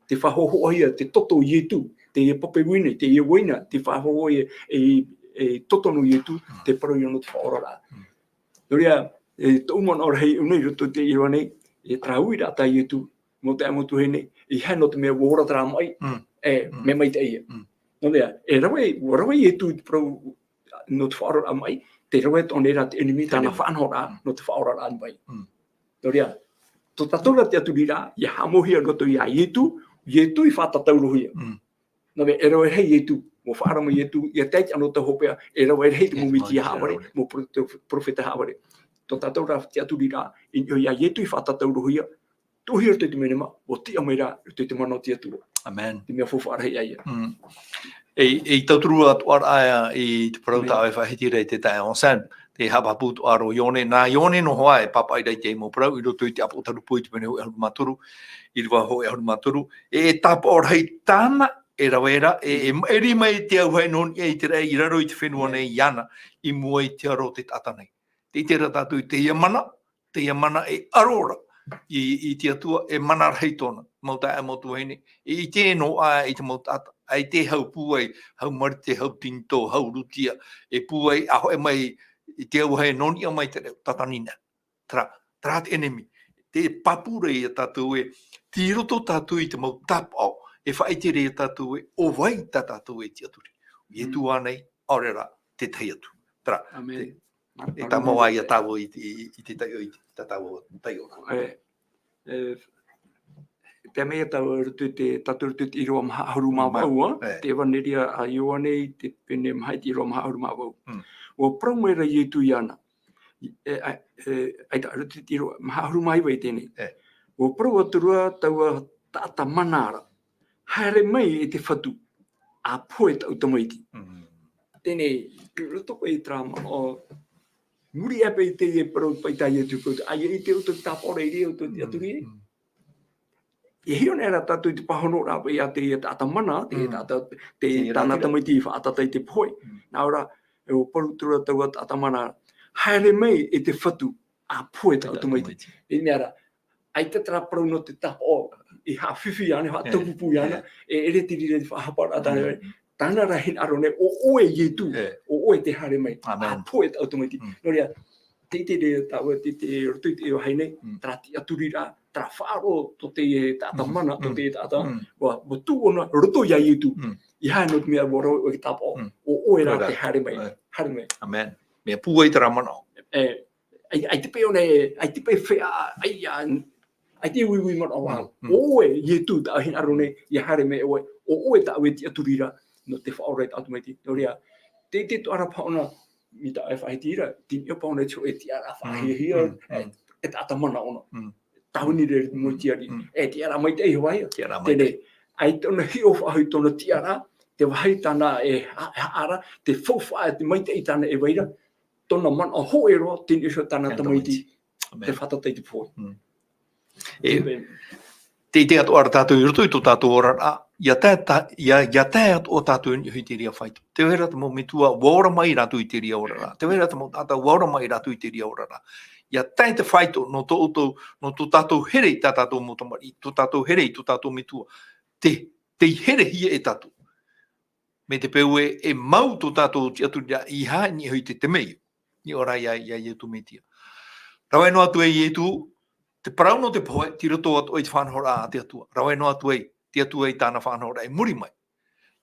te faʻahōhoʻahia, te toto o Ietu, teie pape uaina, teie uaina, te faʻahōhoʻahia ei, ei toto nō Ietu, te parau ia nō te faʻaoraraʻa. Nō reira, e, tōʻu manaʻo rahi ʻō nei i roto i te ʻīrava nei, e terā uiraʻa tā Ietu, mau taeaʻe, mau tuahine, ʻeiaha nō te mea ʻua ora terā maʻi, e, mea maitaʻi ia. Nō reira, e rave, ʻua rave Ietu i te parau nō te faʻaoraraʻa maʻi, tē rave atoʻa nei rā te ʻenemi tāna faʻanahoraʻa nō te faʻaoraraʻa maʻi. Nō reira, tō tātou rā tiʻaturiraʻa, ʻia haʻamauhia roto iā Ietu, Ietu i faʻatataurohia. Nō reira, e rave rahi Ietu, ʻua faʻaara mai Ietu, ʻia tae i te anotau hopeʻa, e rave rahi te mau mesia haʻavare, mau pro-, te perofeta haʻavare. Tō tātou rā tiʻaturiraʻa, i niʻa iā Ietu i faʻatataurohia, tuʻuhia roto i te menemā, ʻua tiʻa mai rā roto i te mana o te Atua. ʻĀmene. Te mea faufaʻa rahi ʻaia. E, e tauturu atoʻa ra ʻaia i te parau tā ʻoe e faʻahiti ra i te taeaʻe Sam, tē haʻapāpū atoʻa ra ʻo Ioane, nā Ioane noa hoʻi e pāpaʻi ra i te mau parau, i roto i te ʻĀpotarupo i te pene hōʻē ʻahuru mā toru, ʻīrava hōʻē ʻahuru mā toru, e, e tāpaʻo rahi tāna, e rave ra, e, e, e rima i te auahi nō niʻa i te raʻi i raro i te fenua nei iāna, i mua i te aro o te taʻata nei. Tē ʻite ra tātou i teie mana, teie mana e aro ra i, i te Atua, e mana rahi tōna, mau taeaʻe, mau tuahine, e ʻite noa ā i te mau taʻata, ʻaita e hau pūai, hau marite, hau tinitō, hau rūtia, e pūai, ʻa hoʻi mai i te auahi nō niʻa mai te reo, Tatanina. Terā, terā te ʻenemi. Tē pāpū ra ia tātou ē, tei roto tātou i te mau tāpaʻo, e faʻaʻite ra ia tātou ē, ʻo vai tā tātou e tiʻaturi. Ietu ānei, ʻaore rā, tētahi atu. Terā, ʻāmene. Te, e tāmau ā ia tāua i te, i, i te taiʻo, i te, tā tāua taiʻo. E, e, te mea tāua roto i te, tātou roto i te ʻīrava maha ʻahuru mā vau, ā, te ʻevaneria a Ioane i te pene maha i te ʻīrava maha ʻahuru mā vau. ʻUa parau mai ra Ietu iāna. E, ʻa, e, ʻaita, roto i te ʻīrava maha ʻahuru mā iva i teie nei. ʻUa parau atu ra taua taʻata mana ra. Haere mai e te Fatu, ʻa pohe taʻu tamaiti. Teie nei, i roto paʻi i terā manaʻo, muri aʻe paʻi i teie parau paʻi tā Ietu, ʻaita e ʻite ʻoutou tāpaʻo ra i reira, ʻoutou tiʻaturi. E hiʻo nei rā tātou i te pāhono rā, i a te, i a te taʻata mana, te, mm, taʻata, te, te tāna tamaiti i faʻatata i te pohe. Mm. Nā ʻō rā, e ʻua parau atu ra taua taʻata mana, haere mai e te Fatu, ʻa pohe taʻu tamaiti. Tamaiti. I mea rā, ʻaita terā parau nō te tāpaʻo, i haʻafifi ana, haʻataupupu ana, e, e ʻere te reira i te faʻahapa ra tāna. Mm. Tāna rā hinaʻaro nei, ʻo ʻoe Ietu, ʻo ʻoe te haere mai, ʻa pohe taʻu tamaiti. Mm. Nō reira, te, te, te, tāua, te, te, roto i te vāhi nei, mm, terā tiʻaturi rā, terā faʻaroʻo tō te, e, taʻata mana, tō te taʻata, mm, ʻua, ʻua tuʻu ʻōna, roto ia Ietu. Mm. ʻEiaha noa te mea ʻua rave ʻoe i te tāpaʻo, mm, ʻo ʻoe rā te haere mai, haere mai. Amen. Mea pūai terā manaʻo. E, ʻai, ʻaita paʻi ʻōna, ʻaita paʻi fea, ʻai, ʻa, ʻaita e uiui manaʻo vau. Mm, mm. ʻO ʻoe, Ietu, tāʻu hinaʻaro nei, ʻia haere mai ʻoe, ʻo ʻoe tāʻu e tiʻaturi ra, nō te faʻaora i taʻu tamaiti. Nō reira, te, te toʻa ra paʻi ʻōna, mai tā ʻoe e faʻahiti ra, te niʻa paʻi ʻōna i te hōʻē tiʻaraʻa faʻahiahia, mm, e, mm, e taʻata mana ʻōna. Mm. Tāvini ra i te mau tiʻari, mm, e tiʻaraʻa maitaʻi hoʻi ia. Tiʻaraʻa maitaʻi. Teie, ʻaita ʻōna hiʻo faʻahou i tōna tiʻaraʻa, te vāhi tāna e ha-, e haʻa ra, te faufaʻa, te maitaʻi tāna e vai ra, tōna manaʻo hōʻē roa, te niʻa iho tāna tamaiti, tamaiti. Amen. Te fātata i te pohe. Mm. E, amen. Te, te ʻite atoʻa ra tātou i roto i tō tātou oraraʻa, ʻia tae ta-, ʻia, ʻia tae atoʻa tātou i niʻa i te reira faito. Tē vai ra te mau metua, ʻua ora mai rātou i te reira oraraʻa. Tē vai ra te mau taʻata, ʻua ora mai rātou i te reira oraraʻa. ʻIa tae te faito, nō tō, tō, nō tō tātou here i tā tātou mau tamariʻi, tō tātou here i tō tātou metua. Te, tei herehia e tātou. Mai te peu ē, e mau tō tātou tiʻaturiraʻa i niʻa iho i te temeio. Niʻa iho rā ia, ia Ietu Metia. Rave noa atu ai Ietu, te parau nō te pohe, tei roto atoʻa i te faʻanahoraʻa a te Atua. Rave noa atu ai, te Atua i tāna faʻanahoraʻa i muri mai.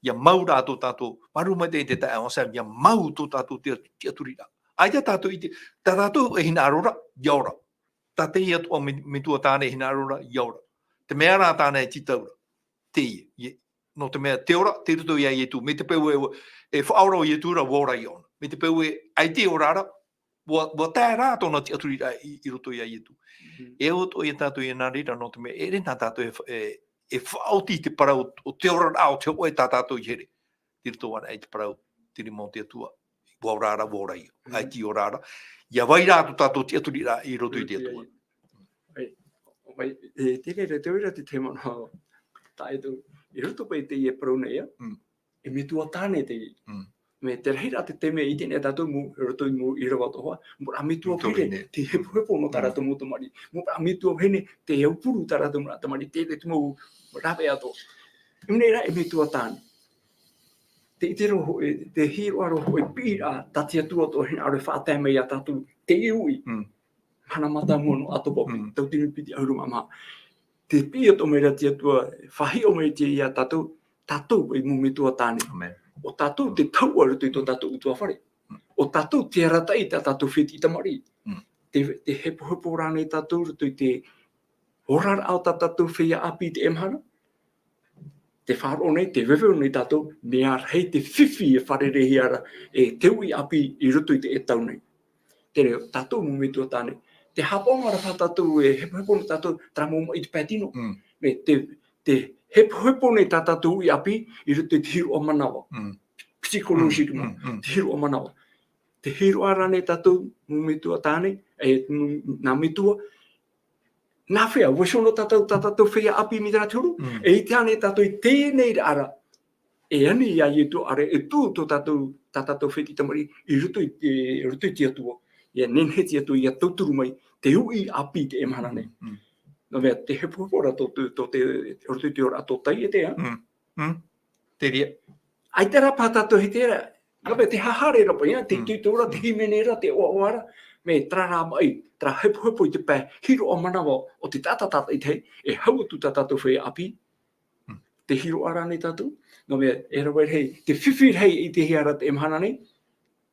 ʻIa mau rā tō tātou, māuruuru mai te, te taeaʻe Anselme, ʻia mau tō tātou tiʻa-, tiʻaturiraʻa. ʻAita tātou i te, tā tātou e hinaʻaro ra, ʻia ora. Tā teie atoʻa me-, metua tāne e hinaʻaro ra, ʻia ora. Te mea rā tāna e tītau ra. Teie, ʻia, nō te mea, te ora, tei roto ia Ietu. Mai te peu ē, e faʻaora ʻo Ietu ra, ʻua ora ïa ʻōna. Mai te peu ē, ʻaita e ora ra, ʻua, ʻua tae rā tōna tiʻaturiraʻa i, i roto ia Ietu. Mhm. E au atoʻa ia tātou ʻia nā reira, nō te mea, e ʻere nā tātou e fa-, e, e faʻaoti i te parau o te oraraʻa o te hōʻē tā tātou i here. Tei roto ana i te parau, te rima o te Atua. ʻUa ora ra, ʻua ora ïa. Mhm. ʻAita e ora ra. ʻIa vai rā tō tātou tiʻaturiraʻa i roto i te Atua. Ai, mai, e, te reira, te reira te tēma nō, tā e tō, i roto paʻi i teie parau nei, ā? Mm. E metua tāne teie. Mm. Mai te rahi rā te taime i teie nei tātou mau, i roto i mau ʻīrava atoʻa, mau rā metua vahine, tei hepohepo nō tā rātou mau tamariʻi. Mau rā metua vahine, tei aupuru tā rātou mau tamariʻi, te, te mau rāveʻa atoʻa. I ʻō nei rā e metua tāne. Te ʻite roa hōʻē, te hiʻo roa hōʻē piʻiraʻa, tā te Atua atoʻa e hinaʻaro e faʻatae mai ia tātou, teie uʻi. Mm. Mahana mātāmua nō Ātopa, mm, tautini piti ʻahuru mā maha. Tē piʻi atoʻa mai ra te Atua, faʻahiʻo mai te ia tātou, tātou paʻi mau metua tāne. Amen. ʻO tātou te tahuʻa i roto i tō tātou ʻutuāfare. Mm. ʻO tātou te arataʻi i tā tātou fētiʻi tamariʻi. Mm. Te, te hepohepo rānei tātou i roto i te oraraʻa o tā tātou feiā ʻāpī i teie mahana. Tē faʻaroʻo nei, tē vevero nei tātou, mea rahi te fifi e fārereihia ra, e te uʻi ʻāpī i roto i teie tau nei. Terā, tātou mau metua tāne. Te haʻapaʻoraʻa ra paʻi tātou e hepohepo nō tātou, terā mau maʻi i te pae tino. Mm. Mai te, te hepohepo nei tā tātou uʻi ʻāpī i roto i te hīroʻa manava. Mm. Psychologiquement, mm, mm, mm, te hīroʻa manava. Tē hīroʻa ra nei tātou, mau metua tāne, e, nā metua, nā hea, ʻua hiʻo nō tātou, tā tātou feiā ʻāpī mai terā te huru, mm, e ʻite ānei tātou i teie nei rā, e ani ia Ietu, ʻaore e tuʻu tō tātou, tā tātou fētiʻi tamariʻi, i roto i te, i roto i te Atua. ʻIa nehenehe te Atua, ʻia tauturu mai, te uʻi ʻāpī i teie mahana nei. Mm. Nō te mea, tē hepohepo ra tō, tō, tō te, i roto i te oraraʻa tō taiete, ā? Mm. Mm. Te reira. ʻAita rā paʻi tātou i terā, nō te mea te haere ra paʻi, ā, te, mm, te, te ora, te hīmene ra, te ʻoaʻoa ra, mai terā rā maʻi, terā hepohepo i te pae, hīroʻa manava o te taʻata tātaʻitahi, e hau atu tā tātou feiā ʻāpī, mm, tē hīroʻa ra nei tātou, nō te mea, e rave rahi, te fifi rahi i ʻitehia ra teie mahana nei,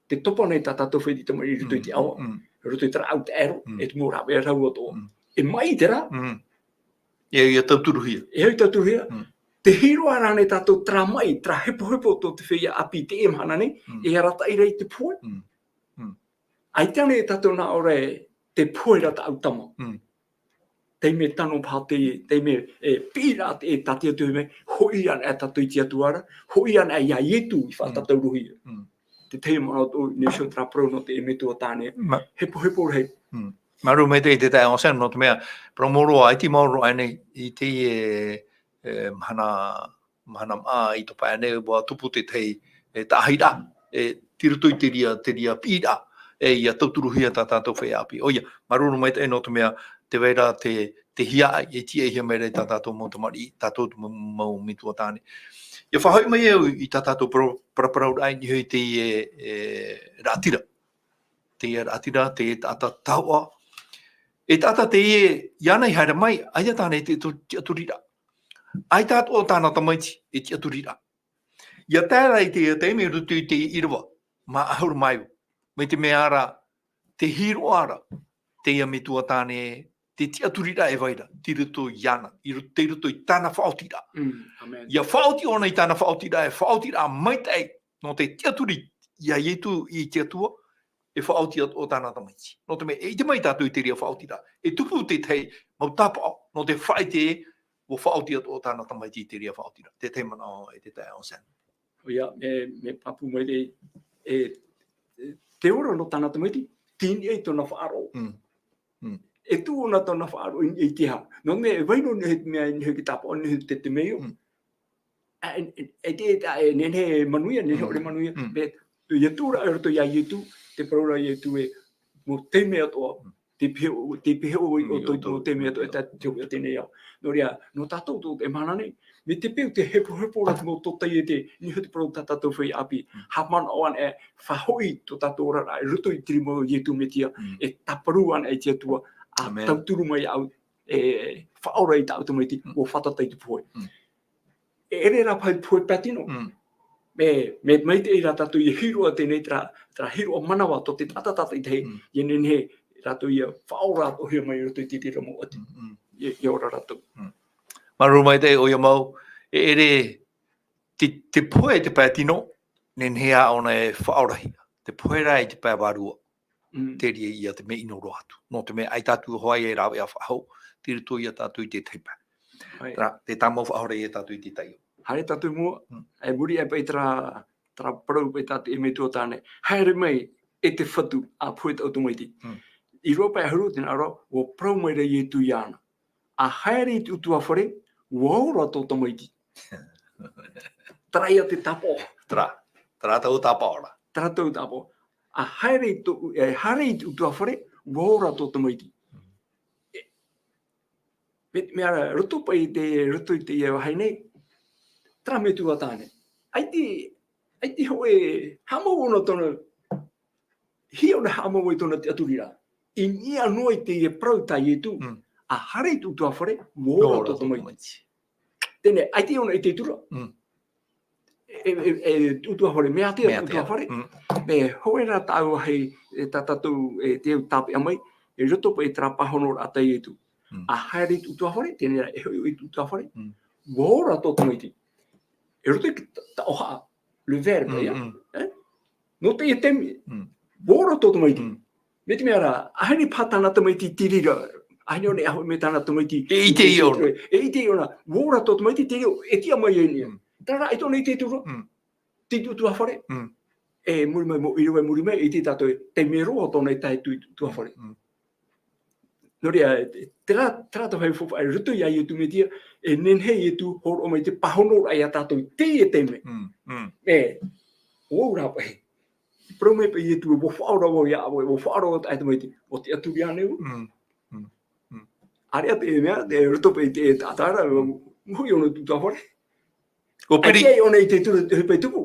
tē topa nei tā tātou fētiʻi tamariʻi i roto i te ʻāvaʻe, mm, i roto i terā ʻau taʻero, mm, e te mau rāveʻa rau atoʻa. Mm. E maʻi terā. Mm. E, ʻia tauturuhia. E au i tauturuhia. Mm. Tē hīroʻa ra nei tātou terā maʻi, terā hepohepo tō te feiā ʻāpī i teie mahana nei, mm, e arataʻi ra i te pohe. Mm. Mm. ʻAita ānei tātou nā ʻō ra, tē pohe ra tāʻu tama. Mm. Taime tano paʻi te, taime, e, piʻiraʻa te, e, tā te Atua mai, hoʻi ana tātou i te Atua ra, hoʻi ana ia Ietu i faʻatātaurohia. Mm. Te tahi manaʻo atoʻa, nō te parau nō te metua tāne. Ma- Hepohepo rahi. Mm. Māuruuru maitaʻi te taeaʻe Anselme, nō te mea, parau mau roa, ʻaita i maoro aʻenei i teie, e, mahana, mahana maʻa i tō pae nei, ʻua tupu te tahi, e, taʻahiraʻa, e, tei roto i te reira, te reira piʻiraʻa, e, ʻia tauturuhia tā tātou feiā ʻāpī. ʻOia, māuruuru maitaʻi nō te mea, tē vai ra te, te hiaʻai, e tiʻahia mai ra i tā tātou mau tamariʻi, tātou mau, mau metua tāne. ʻIa faʻahoʻi mai au i tā tātou parau-, paraparauraʻa i niʻa i teie, e, raʻatira. Teie raʻatira, teie taʻata taoʻa. E taʻata teie, iāna i haere mai, ʻaita tāna i te, te tiʻaturiraʻa. ʻAita atoʻa tāna tamaiti, e tiʻaturiraʻa. ʻIa tae ra i te taime i roto i te ʻīrava, maha ʻahuru mā iva. Mai te mea ra, tē hīroʻa ra, teie metua tāne, te tiʻaturiraʻa e vai ra, tei roto iāna, i ro-, tei roto i tāna faʻaotiraʻa. Mm, amen. ʻIa faʻaoti ʻōna i tāna faʻaotiraʻa, e faʻaotiraʻa maitaʻi, nō te tiʻaturi ia Ietu i te Atua, e faʻaoti atoʻa tāna tamaiti. Nō te mea, e ʻite mai tātou i te reira faʻaotiraʻa. E tupu te tahi mau tāpaʻo, nō te faʻaʻite ē, ʻua faʻaoti atoʻa tāna tamaiti i te reira faʻaotiraʻa. Te tahi manaʻo e te taeaʻe Anselme. ʻOia, me, me pāpū mai te, e, e, te ora nō tāna tamaiti, tei niʻa i tōna faʻaroʻo. Mm. Mm. E tuʻu ʻōna tōna faʻaroʻo i, i te aha. Nō te mea, e vai noa, e, mea, e, e, te tāpaʻo, e, te, te mea. Mm. A, e, e, e te, e, e, nehenehe e manuia, nehenehe Mm. ʻore manuia. Mm. Mea, ʻia tuʻu ra i roto ia Ietu, tē parau ra Ietu ē, mau taime atoʻa, Mm. tē pihaʻi, tē pihaʻi ʻoe Mm, ʻoutou i ʻoutou. Mau taime atoʻa, e tā te hōʻē teie nei ao. Nō reira, nō tātou tō te mahana nei, mai te peu tē hepohepo ra te mau tōtaiete, i niʻa i te parau tā tātou feiā ʻāpī, Mm. haʻamanaʻo anaʻe, faʻahoʻi tō tātou oraraʻa, i roto i te rima o Ietu Metia, Mm. e tāparu anaʻe i te Atua, ʻa Amen. Tauturu mai iāʻu, e faʻaora i tāʻu tamaiti, Mm. ʻua fātata i te pohe. Mm. E ʻere rā paʻi te pohe pae tino. Mm. Me, me, maitaʻi rā tātou ʻia hīroʻa teie nei terā, terā hīroʻa manava tō te taʻata tātaʻitahi, Mm. ʻia nehenehe rātou ʻia faʻaorahia mai i roto i te reira mau ʻati. Mm, mm. ʻIa, ʻia ora rātou. Mm. Māuruuru maitaʻi, ʻoia mau, e ʻere te, te pohe i te pae tino, nehenehe ʻōna e faʻaorahia. Te pohe rā i te pae vārua. Mm. Te reira ia te mea ʻino roa atu. Nō te mea ʻaita atu hoʻi e rāveʻa faʻahou, tei roto ia tātou i te tahi pae. ʻOia. Terā, tē tāmau faʻahou ra ia tātou i te taiʻo. Haere tātou i mua, Mm. e muri aʻe paʻi terā, terā parau paʻi tā te metua tāne. Haere mai e te Fatu, ʻa pohe tāʻu tamaiti. Mm. I rua pae ʻahuru, tē nā ʻō ra, ʻua parau mai ra Ietu iāna. ʻA haere i te ʻutuāfare, ʻua ora tō tamaiti. Terā ia te tāpaʻo. Terā, terā tāʻu tāpaʻo ra. Terā tāʻu tāpaʻo. ʻA haere i tō, e, haere i te ʻutuāfare, ʻua ora tō tamaiti. E, me, mea ra, roto paʻi i te, roto i teie vāhi nei, terā metua tāne. ʻAita, ʻaita hōʻē, haʻamau ʻōna tōna, hia ʻōna haʻamau i tōna tiʻaturiraʻa. I niʻa noa i teie parau tā Ietu, Mm. ʻa haere i te ʻutuāfare, ʻua ora tō tamaiti. Teie nei, ʻaita ʻōna i ʻite atu ra. Mm. E, e, e, e, ʻutuāfare, mea ātea Mea ātea. ʻutuāfare. Mm. Mea hōʻē rā tāʻu vāhi, e, tā tātou, e, tē tāpeʻa mai, i roto paʻi i terā pāhonoraʻa tā Ietu. Mm. ʻA haere i te ʻutuāfare, teie nei e hoʻi i te ʻutuāfare. Mm. ʻUa ora tō tamaiti. I roto i te ta-, taʻohaʻa, le verbe, Mm, ia? mm. E? Nō teie taime, Mm. ʻua ora tō tamaiti. Mm. Mai te mea ra, ʻaita e paʻi tāna tamaiti i te reira, ʻaita ʻōna e hoʻi mai tāna tamaiti. E ʻite ʻōna. E ʻite ʻōna, ʻua ora tō tamaiti i te reira, e tiʻa mai ai nei. Mm. Terā rā, ʻaita ʻōna i ʻite atu ra. Mm. Tei te ʻutuāfare. Mm. E muri mai, mau ʻīrava i muri mai, e ʻite tātou e taime roa tōna e tae atu i te ʻutuāfare. Mm. Nō reira, terā, terā te vāhi faufaʻa i roto ia Ietu Metia, e nehenehe Ietu hōroʻa mai te pāhonoraʻa ia tātou i teie taime. Mm, mm. E, ʻo vau rā paʻi. Parau mai paʻi Ietu, ʻua faʻaora vau iā ʻoe, ʻua faʻaora vau i tāʻu tamaiti, ʻua tiʻaturi ānei vau? Mm, mm, mm. ʻAreʻa te mea, e roto paʻi i te taʻata ra, Mm. ʻua hoʻi ʻōna i te ʻutuāfare. ʻUa piri. ʻAita ʻōna i ʻite atu ra te ʻohipa i tupu.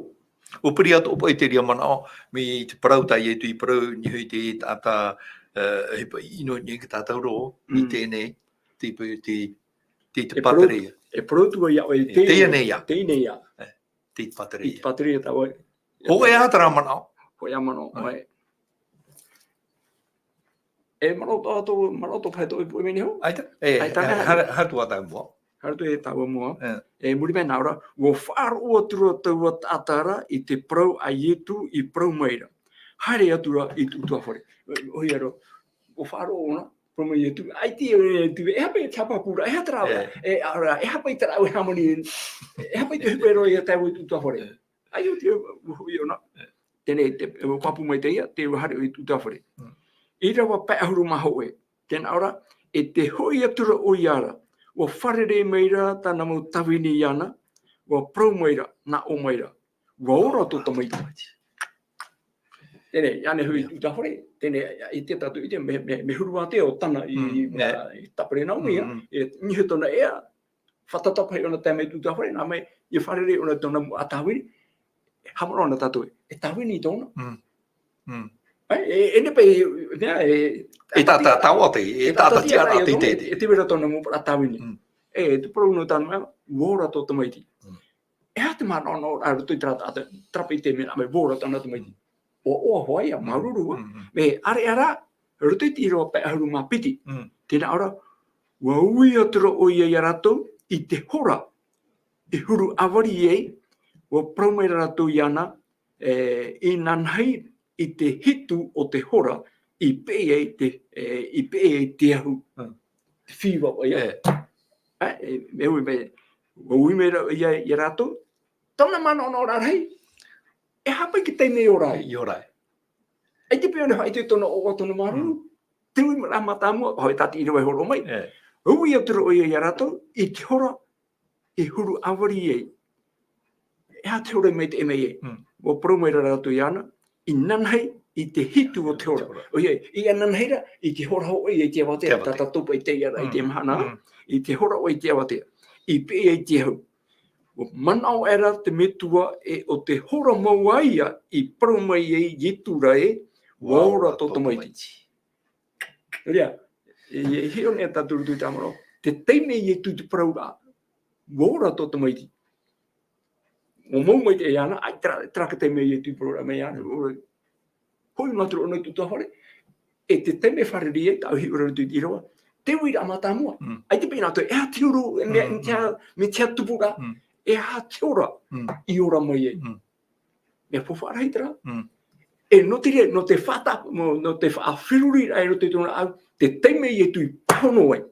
ʻUa piri atoʻa paʻi te reira manaʻo, mai te parau tā Ietu i parau i niʻa i te taʻata, e, ʻohipa ʻino i niʻa i te tātauro, i Mm. teie nei, te, te, te, te E parau, pātireia. E parau atu vau iā ʻoe, E, teie nei, teie nei ia. Teie nei ia. E, te pātireia. Te pātireia tā ʻoe. Hōʻē ā terā manaʻo. Hōʻē ā manaʻo, ʻoe. E manaʻo tō, tō, manaʻo tō paʻi tō ʻoe puʻe mai nei hau? ʻAita, e, Ai, e, tāna. Haere, haere atu ā tāua mua. Haere atu e tāua mua. E. E, muri mai nā ʻō ra, ʻua faʻaroʻo atu ra taua taʻata ra i te parau a Ietu i parau mai ra. Haere atu ra i te ʻutuāfare. ʻOia ra, ʻua faʻaroʻo ʻōna, parau mai Ietu, ʻaita e, e, e, e aha paʻi te haʻapāpūraʻa, e aha terā, E. e, ʻaore ra, e aha paʻi terā ʻoe hāmani, e aha paʻi te ʻohipa e rave ra ia tāua i te ʻutuāfare. E. ʻAita ʻōna i ʻite, ʻua hoʻi ʻōna. E. Teie nei, te, ʻua pāpū mai teie, te ʻua haere i te ʻutuāfare. Mm. ʻĪrava pae ʻahuru mā hōʻē. Tēnā ora, e te hoʻi atu ra ʻoia ra, ʻua fārerei mai ra tāna mau tāvini iāna, ʻua parau mai ra, nā ʻō mai ra, ʻua ora tō tamaiti. Teie, ānei hoʻi, tūtahore, teie, i te tātou, i te, mea, mea, mea huru ātea ʻo Tana i, Mm, i, nē. i Tāperenaumi, Mm, mm. e, nihe tōna ea, fātata paʻi ʻōna tae mai tūtahore, nā mai, e fārerei ʻōna tōna mau tāvini, haʻamanaʻo na tātou, e tāvini tōna. Mm. Mm. E, e, e nehenehe, e, e, E tā, tā, tā ʻoe te, e e tā, tā, tā, tiʻa tiʻa rā rā te, e te, tōna, te. e te vera tōna mau parau tāvini. Mm. E, te parau nō tāna mea, ʻua ora tō tamaiti. Mm. E aha te manaʻonaʻo i roto i terā, terā paʻi taime nā mai, ʻua ora tōna tamaiti. Mm. ʻUa, ʻua hoʻi, ʻia Mm. māuruuru ā. Mm, mm. Mea ʻāreʻa rā, i roto i te ʻīrava pae ʻahuru mā piti. Mm. Tēnā ora, ʻua ui atu ra ʻoia ia rātou i te hora, e huru ʻāvari ai, ʻua parau mai ra rātou iāna, e, inanahi i te hitu o te hora, i peʻe ai te, e, i peʻe ai te ahu. Mm. Te fever, ʻoia. E. E, e, e ui mai, ʻua ui mai ra ia, ia rātou, tāna manaʻonaʻo rarahi, e aha paʻi te taime e ora ai. E ora ai. ʻAita paʻi ʻōna e faʻaʻite tōna ʻoaʻoa, tōna māuruuru. Mm. Te ui mai ra mātāmua, ʻoia tā te ʻīrava e hōroʻa mai. E. ʻUa ui atu ra ʻoia ia rātou, i te hora, e huru ʻāvari ai. E aha te hora i maitaʻi mai ai? Mm. ʻUa parau mai ra rātou iāna, inanahi i te hitu o te hora. Te hora. ʻOia, i inanahi ra, i te hora hoʻi i te avatea, Te avatea. tā tātou paʻi i teie ra, i te Mm. mahana, Mm. i te hora hoʻi i te avatea. I peʻe ai te ahu. ʻUa manaʻo aʻera te metua ē ʻo te hora mau ā ia i parau mai ai Ietu ra ē, ʻua ora tō tamaiti. Nō reira, e, e hiʻo nei tātou i roto i te haʻamanaʻo, te taime Ietu i te parau ra, ʻua ora tō tamaiti. ʻUa mau maitaʻi iāna, ʻaita rā, terā, terā taime Ietu i parau ra mai iāna, Mm. ʻua hoʻi mātou ʻōna i te ʻutuāfare, e te taime e fārerei ai, tāʻu hiʻo ra i roto i te ʻīrava, te uiraʻa mātāmua. Mm. ʻAita paʻi nā ʻoutou, e aha te huru, e mea, Mm, mea, mm. mea tupu ra, Mm. e aha te hora Mm. i ora mai ai. Mm. Mea faufaʻa rahi terā. Mm. E nō te reira, nō te faʻata-, nō, nō te faʻaferuriraʻa i roto i tōna ʻāʻau, te taime Ietu i pāhono ai.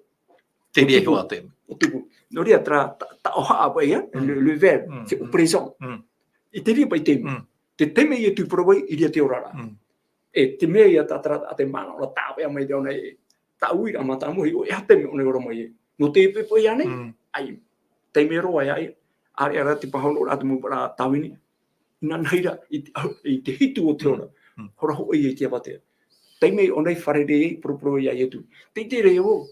Te reira ʻo tupu. Ihoā te. ʻO tupu. Nō reira terā, tā, tā ʻoaʻoa paʻi, e, Mm. le, le verbe, Mm, c'est au mm. présent. Mm. I te reira paʻi taime. Mm. Te taime Ietu i parau ai, i reira te oraraʻa. Mm. E te mea ia tā terā, ā, te manaʻo ra tāpeʻa mai te ʻōna e, tā uiraʻa mātāmua, ʻo e aha te mea ʻōna e ora mai ai. Nō te poʻipoʻi ānei, Mm. ʻaita. Taime roa ia, ʻaita, ʻaita rā te pāhono ra te mau parau tāvini. Inanahi ra, i te, i te hitu o te Mm. hora. Mm. Hora hoʻi i te avatea. Taime ʻōna i fārerei ai, paraparau ia Ietu. Tē ʻite ra vau,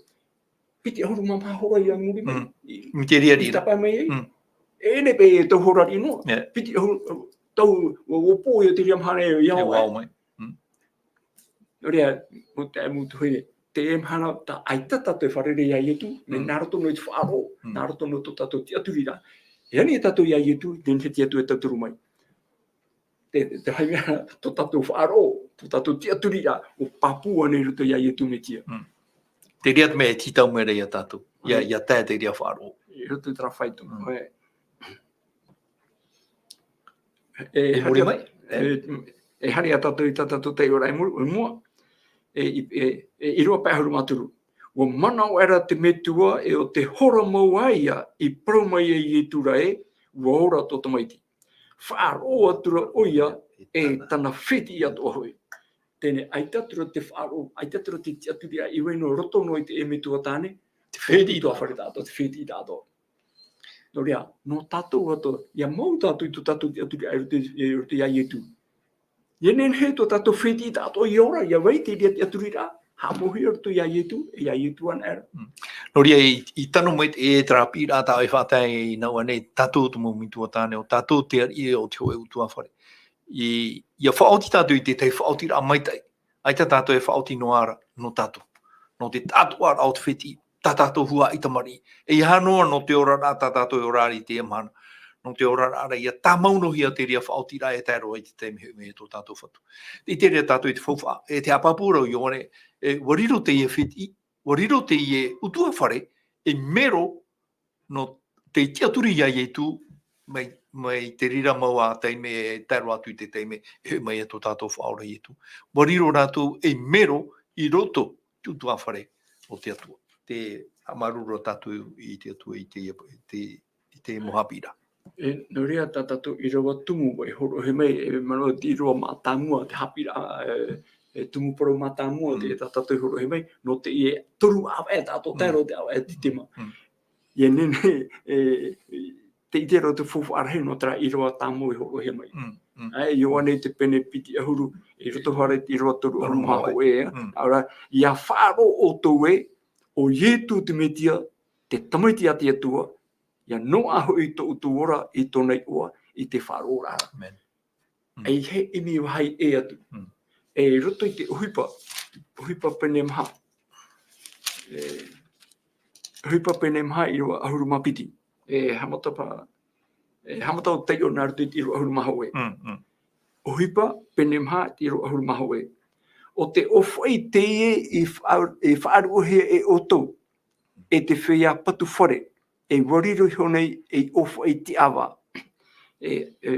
piti ʻahuru mā maha hora ia muri mai. Mm. I, I te reira i reira. Tāpae mai ai. Mm. E nehenehe paʻi e tau hora riʻi noa. Yeah. Piti ʻahuru, tau, ʻua, ʻua pō ia te reira mahana e, e E ao ʻua ai. ao mai. Mm. Nō reira, mau taeaʻe, mau tuahine, teie mahana, tā, ʻaita tātou e fārerei ia Ietu, mea Mm. nā roto noa i te faʻaroʻo, Mm. nā roto noa tō tātou tiʻaturiraʻa. E ani tātou ia Ietu, e nehenehe te Atua e tauturu mai. Te, te hā ia tō tātou faʻaroʻo, tō tātou tiʻaturiraʻa, ʻua pāpū ānei i roto ia Ietu Metia. Mm. Te reira te mea e tītau mai ra ia tātou, ia, Mm. ia tae te reira faʻaroʻo. I roto i terā faito. Mm. ʻOia. E E haere muri a-, mai, e. e, e haere ā tātou i tā tātou taiʻoraʻa i mu-, i mua, e, i, e, e ʻīrava pae ʻahuru mā toru. ʻUa manaʻo aʻera te Metua ē ʻo te hora mau ā ia i parau mai ai Ietu ra ē, ʻua ora tō tamaiti. Faʻaroʻo atu ra ʻoia e tana fētiʻi atoʻa hoʻi. Teie, ʻaita atu ra te faʻaroʻo, ʻaita atu ra te tiʻaturiraʻa i vai noa roto noa i te Metua tāne, Te fētiʻi. ʻUtuāfare tātou, te fētiʻi tātou. Nō reira, nō tātou atoʻa, ʻia mau tātou i tō tātou tiʻaturiraʻa i roto, i roto ia Ietu. ʻIa nehenehe tō tātou fētiʻi tātou ʻia ora, ʻia vai te reira tiʻaturiraʻa, haʻamauhia i roto ia Ietu, e ia Ietu anaʻe ra. Mm. Nō reira, i, i tano mai te, e terā piʻiraʻa tā ʻoe e faʻatae i nā ʻō nei, tātou te mau Metua tāne, ʻo tātou te ariʻi ʻo te hōʻē ʻutuāfare. I, ʻia faʻaoti tātou i te tahi faʻaotiraʻa maitaʻi. ʻAita tātou e faʻaoti noa ra, nō tātou. Nō te taʻatoʻaraʻa o te fētiʻi, tā tātou huaʻai tamariʻi. ʻEiaha noa nō te oraraʻa tā tātou e ora ra i teie mahana. Nō te oraraʻa ra ʻia tāmau noa hia te reira faʻaotiraʻa e tae roa i te taime e hoʻi mai ai tō tātou Fatu. I te reira tātou i te faufaʻa, e te haʻapāpū ra ʻo Ioane, e, ʻua riro teie fētiʻi, ʻua riro teie ʻutuāfare, ei mero nō te tiʻaturi ia Ietu, mai, mai te reira mau ā taime e tae roa atu i te taime e hoʻi mai ai tō tātou Faʻaora Ietu. ʻUa riro rātou ei mero i roto i te ʻutuāfare o te Atua. Tē haʻamāuruuru tātou i te Atua i te, i te, i te mau haʻapiʻiraʻa. E, nō reira tā tātou ʻīrava tumu, e hōroʻahia mai, e manaʻo te ʻīrava mātāmua, te haʻapiʻiraʻa, e, e tumu parau mātāmua, te tā tātou i hōroʻahia mai, nō teie toru ʻāvaʻe tātou, tae roa te ʻāvaʻe Tītema. Ia nehenehe, e, te ʻite roa te faufaʻa rahi nō terā ʻīrava tāmau i hōroʻahia mai. ʻAe, Ioane te pene piti ʻahuru, i roto haere i te ʻīrava toru ʻahuru mā hōʻē, ʻaore rā, ia faʻaroʻo ʻoutou ē, ʻo Ietu te Metia, te Tamaiti a te Atua, ia noaʻa hoʻi tō ʻoutou ora i tōna iʻoa, i te faʻaroʻoraʻa. ʻAe, e ʻimi vāhi ʻē atu. E roto i te ʻohipa, ʻohipa pene maha. E, ʻohipa pene maha ʻīrava ʻahuru mā piti. E haʻamata pa-, e haʻamata ʻo taiʻo nā roto i te ʻīrava ʻahuru mā hōʻē. ʻOhipa pene maha ʻīrava ʻahuru mā hōʻē. ʻO te ʻōfaʻi teie i faʻa-, i faʻaruʻehia e ʻoutou, e te feiā patu fare, e ʻua riro iho nei ei ʻōfaʻi tiʻavā. E, e,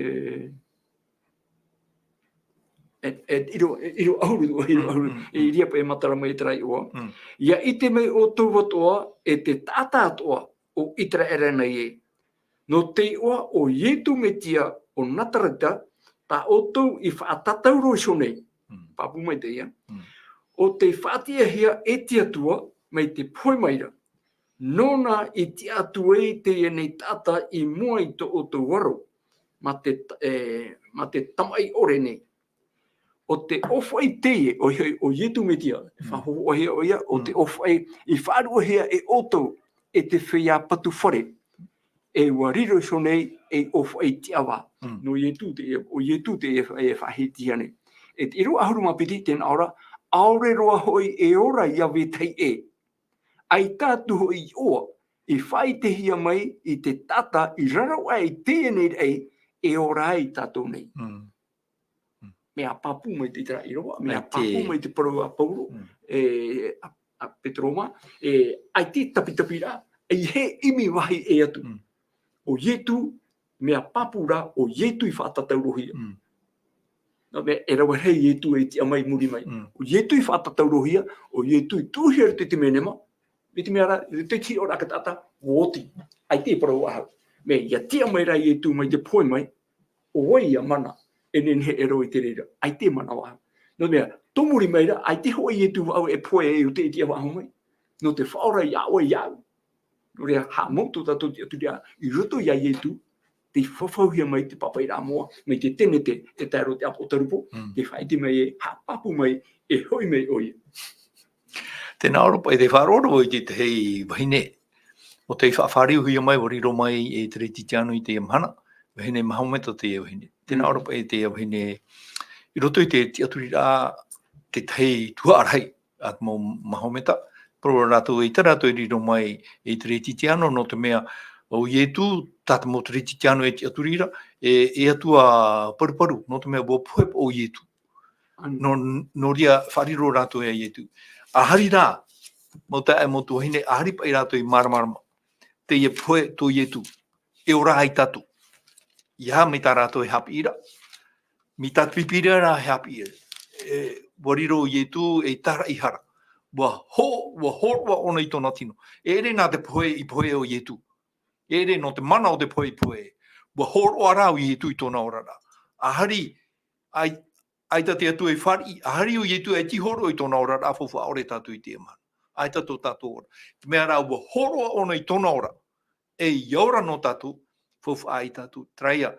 e, e, ʻīrava, e, ʻīrava ʻahuru, ʻīrava ʻahuru, e ʻīrava paʻi e matara mai i terā iʻoa. Ia ʻite mai ʻoutou atoʻa, e te taʻata atoʻa o ʻĪteraʻera nei ē. Nō te iʻoa ʻo Ietu Metia o Nazareta, tā ʻoutou i faʻatātauro iho nei. Pāpū mai teie. ʻO tei faʻatiʻahia e te Atua, mai te pohe mai ra. Nōna i tiʻa atu ai teie nei taʻata i mua i tō ʻoutou aro, mā te, e, mā te tamaʻi ʻore nei. ʻO te ʻōfaʻi teie, ʻoia hoʻi, ʻo Ietu Metia, e faʻahōhoʻahia ʻoia, ʻo te ʻōfaʻi i faʻaruʻehia e ʻoutou, e te feiā patu fare, e ʻua riro iho nei ei ʻōfaʻi tiʻavā. Nō Ietu te, ʻo Ietu te e, e faʻahitihia nei. E te ʻīrava ʻahuru mā piti, tē nā ʻō ra, ʻaore roa hoʻi e ora ia vetahi ʻē. ʻAita atu hoʻi iʻoa, i faʻaʻitehia mai i te taʻata i raro aʻe i teie nei raʻi, e ora ai tātou nei. Mea pāpū mai te terā ʻīrava, mea pāpū mai te parau a Pauro, e, a, a Petero mā, e, ʻaita e tapitapiraʻa, e he ʻimi vāhi ʻē atu. ʻO Ietu, mea pāpū rā, ʻo Ietu i faʻatātaurohia. Nō te mea, e rave rahi Ietu e tiʻa mai i muri mai. ʻO Ietu i faʻatātaurohia, ʻo Ietu i tuʻuhia i roto i te menema, mai te mea rā, i roto i te hiʻoraʻa a te taʻata, ʻua oti. ʻAita e parau vau. Mea, ʻia tiʻa mai rā Ietu mai te pohe mai, ʻo vai ia mana, e nehenehe e rave i te reira, ʻaita e mana vau. Nō te mea, tō muri mai rā, ʻaita hoʻi Ietu vau e pohe e ʻo te tiʻa vau mai. Nō te faʻaora iā ʻoe iāʻu. Nō reira, haʻamau tō tātou tiʻaturiraʻa, i roto iā Ietu, tei fafauhia mai te pāpaʻiraʻa moʻa, mai te tenete e tae roa te ʻāpotarupo, tei faʻaʻite mai e, haʻapāpū mai, e hoʻi mai ʻoia. Tē nā ʻō ra paʻi te faʻaroʻo i te tahi vahine. ʻO tei faʻafāriuhia mai, ʻua riro mai e te Kerisetiano i teie mahana, vahine Mahometa teie vahine. Tē nā ʻō ra paʻi teie vahine, i roto i te tiʻaturiraʻa, te tahi tuhaʻa rahi, a te mau Mahometa, parau ra rātou ʻaita rātou e riro mai e te Kerisetiano, nō te mea ʻo Ietu, tā te mau Kerisetiano e tiʻaturi ra, e, e atua paruparu, nō te mea ʻua pohe paʻi ʻo Ietu. Nō, nō reira faʻariro rātou iā Ietu. ʻA hari rā, mau taeaʻe, mau tuahine, ʻa hari paʻi rātou i māramarama. Teie pohe tō Ietu. E ora ai tātou. ʻEiaha mai tā rātou e haʻapiʻi ra. Mai tā te Pīpīria rā e haʻapiʻi ra. E, ʻua riro Ietu ei tāraʻehara. ʻUa ho-, ʻua hōroʻa ʻōna i tōna tino. E ʻere nā te pohe i pohe ʻo Ietu. E ʻere nō te mana o te pohe i pohe. ʻUa hōroʻa rā ʻo Ietu i tōna oraraʻa. ʻA hari, ʻai-, ʻaita te Atua i fāriʻi, ʻa hari ʻo Ietu e tīhōroʻa i tōna oraraʻa, faufaʻa ʻore tātou i teie mahana. ʻAita tō tātou ora. Te mea rā, ʻua hōroʻa ʻōna i tōna ora. E ʻia ora nō tātou, faufaʻa ai tātou. Terā ia,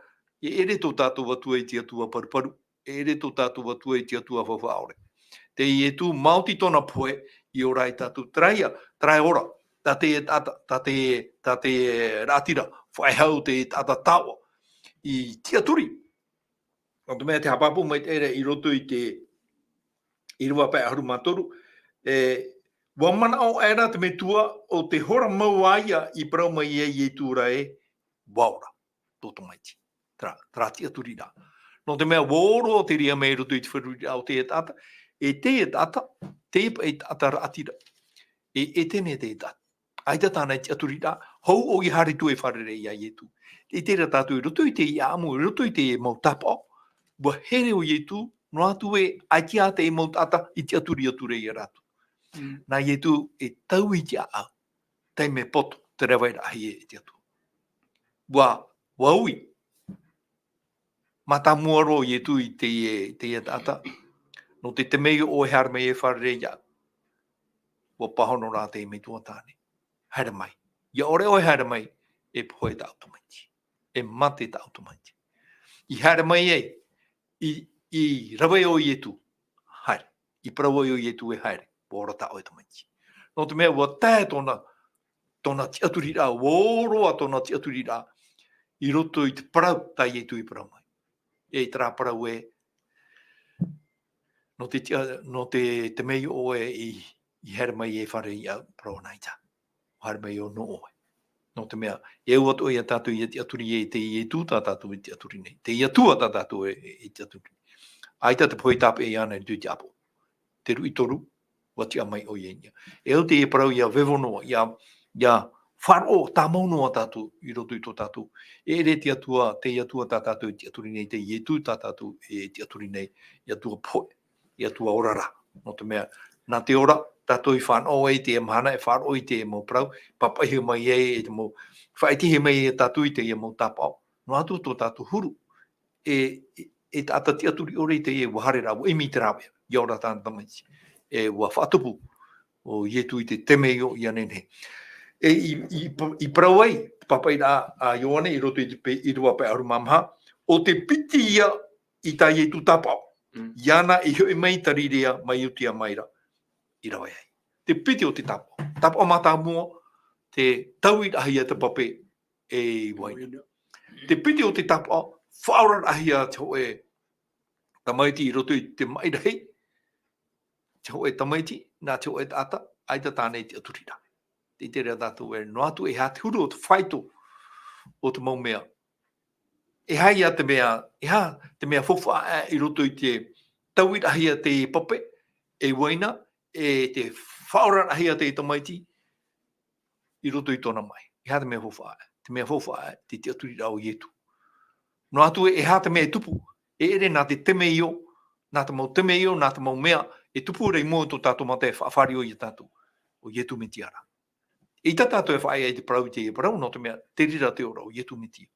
e ʻere tō tātou Atua i te Atua paruparu, e ʻere tō tātou Atua i te Atua faufaʻa ʻore. Tei Ietu maoti tōna pohe, i ora ai tātou. Terā ia, terā e ora, tā te, tā, tā te, tā te raʻatira, faʻehau te taʻata taoʻa. I tiʻaturi, nō te mea te haʻapāpū mai te ʻere i roto i te ʻīrava pae ʻahuru mā toru, e, ʻua manaʻo aʻera te Metua ʻo te hora mau ā ia i parau mai ai Ietu ra ē, ʻua ora, tō Tamaiti. Terā, terā tiʻaturiraʻa. Nō te mea ʻua ora te reira mai i roto i te feruriraʻa o teie taʻata, e teie taʻata, teie paʻi taʻata raʻatira. E, e teie nei te taʻata. ʻAita tāna e tiʻaturiraʻa, hou ʻoia haere atu e fārerei iā Ietu. I terā tātou i roto i te ʻāʻamu, i roto i te mau tāpaʻo, ʻua here ʻo Ietu, noa atu ē, ʻaita te mau taʻata i tiʻaturi atu ra ia rātou. Mm. Nā Ietu e taui i te ʻāʻau, taime poto, te rave rahi e te Atua. ʻUa, ʻua ui. Mātāmua roa ʻo Ietu i teie, teie taʻata. Nō te temeio ʻoe e haere mai e fārerei iāʻu, ʻua pāhono rā te metua tāne. Haere mai. ʻIa ʻore ʻoe e haere mai, e pohe tāʻu tamaiti. E mate tāʻu tamaiti. I haere mai ai, i, i rave ʻo Ietu, haere. I parau ai ʻo Ietu e haere, ʻua ora tā ʻoe tamaiti. Nō te mea ʻua tae tōna, tōna tiʻaturiraʻa, ʻua ō roa tōna tiʻaturiraʻa, i roto i te parau tā Ietu i parau mai. E i terā parau ē, nō te tiʻa-, nō te temeio ʻoe i, i haere mai e fārerei iāʻu, parau anaita. Haere mai ʻo nō ʻoe. Nō te mea, e au atoʻa ia tātou ʻia tiʻaturi i te Ietu tā tātou e tiʻaturi nei. Te Atua tā tātou e, e, e tiʻaturi nei. ʻAita te pohe i tāpeʻa iāna i roto i te ʻāpoʻo. Te ruʻi toru, ʻua tiʻa mai ʻoia i niʻa. E au te parau ʻia vevo noa, ʻia, ʻia faʻaroʻo tāmau noa tātou i roto i tō tātou. E ʻere te Atua, te Atua tā tātou e tiʻaturi nei, te Ietu tā tātou e tiʻaturi nei, ʻia Atua pohe, ʻia Atua ora ra. Nō te mea, nā te ora, tātou i fānaʻo ai i teie mahana, e faʻaroʻo i teie mau parau, pāpaʻihia mai ai, e te mau, faʻaʻitehia mai ai tātou i teie mau tāpaʻo. Noa atu tō tātou huru, e, e, e taʻata tiʻaturi ʻore i teie, ʻua haere rā, ʻua ʻimi i te rāveʻa, ʻia ora tāna tamaiti. E ʻua faʻatupu ʻo Ietu i te temeio i ʻō nei. E i, i, i parau ai, te pāpaʻiraʻa a Ioane i roto i te pe-, ʻīrava pae ʻahuru mā maha, ʻo te piti ïa i tā Ietu tāpaʻo. Mm. Iāna i hoʻi mai Tarirea mai Iutea maira i rave ai. Te piti o te tāpaʻo. Tāpaʻo mātāmua, te tauiraʻahia te pape e uaina. Te piti o te tāpaʻo, faʻaoraraʻahia te hōʻē tamaiti i roto i te maʻi rahi, te hōʻē tamaiti, nā te hōʻē taʻata, ʻaita tāna i tiʻaturi ra. Tē ʻite ra tātou ē, noa atu e aha te huru o te faito o te mau mea. E aha ia te mea, e aha te mea faufaʻa i roto i te tauiraʻahia te pape e uaina, e te faʻaoraraʻahia te tamaiti i roto i tōna maʻi. E aha te mea faufaʻa? Te mea faufaʻa, te tiʻaturiraʻa o Ietu. Noa atu e aha te mea e tupu, e ʻere nā te temeio, nā te mau temeio, nā te mau mea e tupu ra i mua i tō tātou mata e faʻafārio ia tātou, ʻo Ietu Metia ra. ʻEita tātou e faʻaea i te parau i teie parau, nō te mea, te reira te ora ʻo Ietu Metia.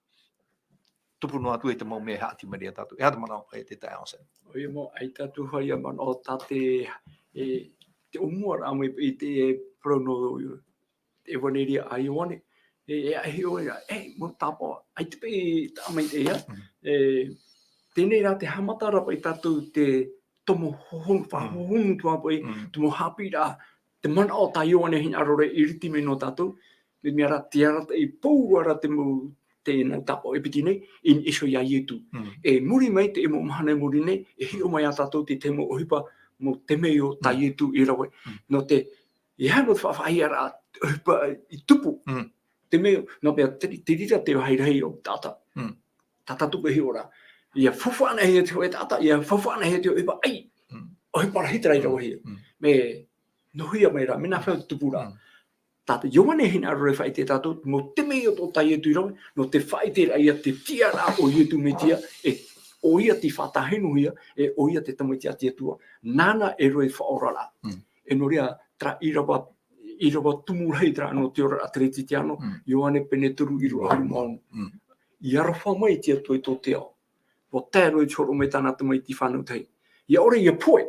Tupu noa atu e te mau mea e haʻati mai ra ia tātou. E aha te manaʻo e te taeaʻe Anselme? ʻOia mau, ʻaita atu hoʻi ia manaʻo tā te, e, te ʻōmuaraʻa mai i te parau nō te ʻevaneria a Ioane. E, e, e hiʻo ia, e, mau tāpaʻo, ʻaita paʻi taʻa mai te ia. Mm. E, teie rā te haʻamata ra paʻi tātou te tomo hohonu, Mm. faʻahohonu atu paʻi, Mm. te mau haʻapiʻiraʻa, te manaʻo tā Ioane hinaʻaro ra i ʻiriti mai nō tātou, te mea rā, te arataʻi pauroa ra te mau, te mau tāpaʻo e piti nei, i niʻa iho ia Ietu. Mm. E muri mai te mau mahana i muri nei, e hiʻo mai ia tātou te tahi mau ʻohipa, mau temeio tā Mm. Ietu i rave. Mm. Nō te, e aha nō te faʻafaʻahiaraʻa, ʻohipa i tupu. Mm. Temeio, nō te mea te, te reira te vāhi rahi o te taʻata. Mm. Tā tātou e hiʻo ra. ʻIa faufaʻa anaʻe hia te hōʻē taʻata, ʻia faufaʻa anaʻe hia te hōʻē ʻohipa, ʻaita, Mm. ʻohipa rahi terā i Mm. ravehia. Mm. Mea nō hea mai rā, mea nā hea te tupu ra. Mm. Tā te Ioane hinaʻaro ra e faʻaʻite ia tātou, mau temeio tā Ietu i rave, nō te faʻaʻiteraʻa ia te tiʻaraʻa o Ietu Metia, e ʻoia tei faʻatāhinuhia, e ʻoia te tamaiti a te Atua, nāna e rave i te faʻaoraraʻa. Mm. E nō reira, terā ʻīrava, ʻīrava tumu rahi terā nō te oraraʻa Teretitiano, Mm. Ioane pene toru ʻīrava ʻahuru mā ono. Mm. I aroha mai te Atua i tō te ao. ʻUa tae roa i te hōroʻa mai tāna tamaiti fānau tahi. ʻIa ʻore ʻia pohe,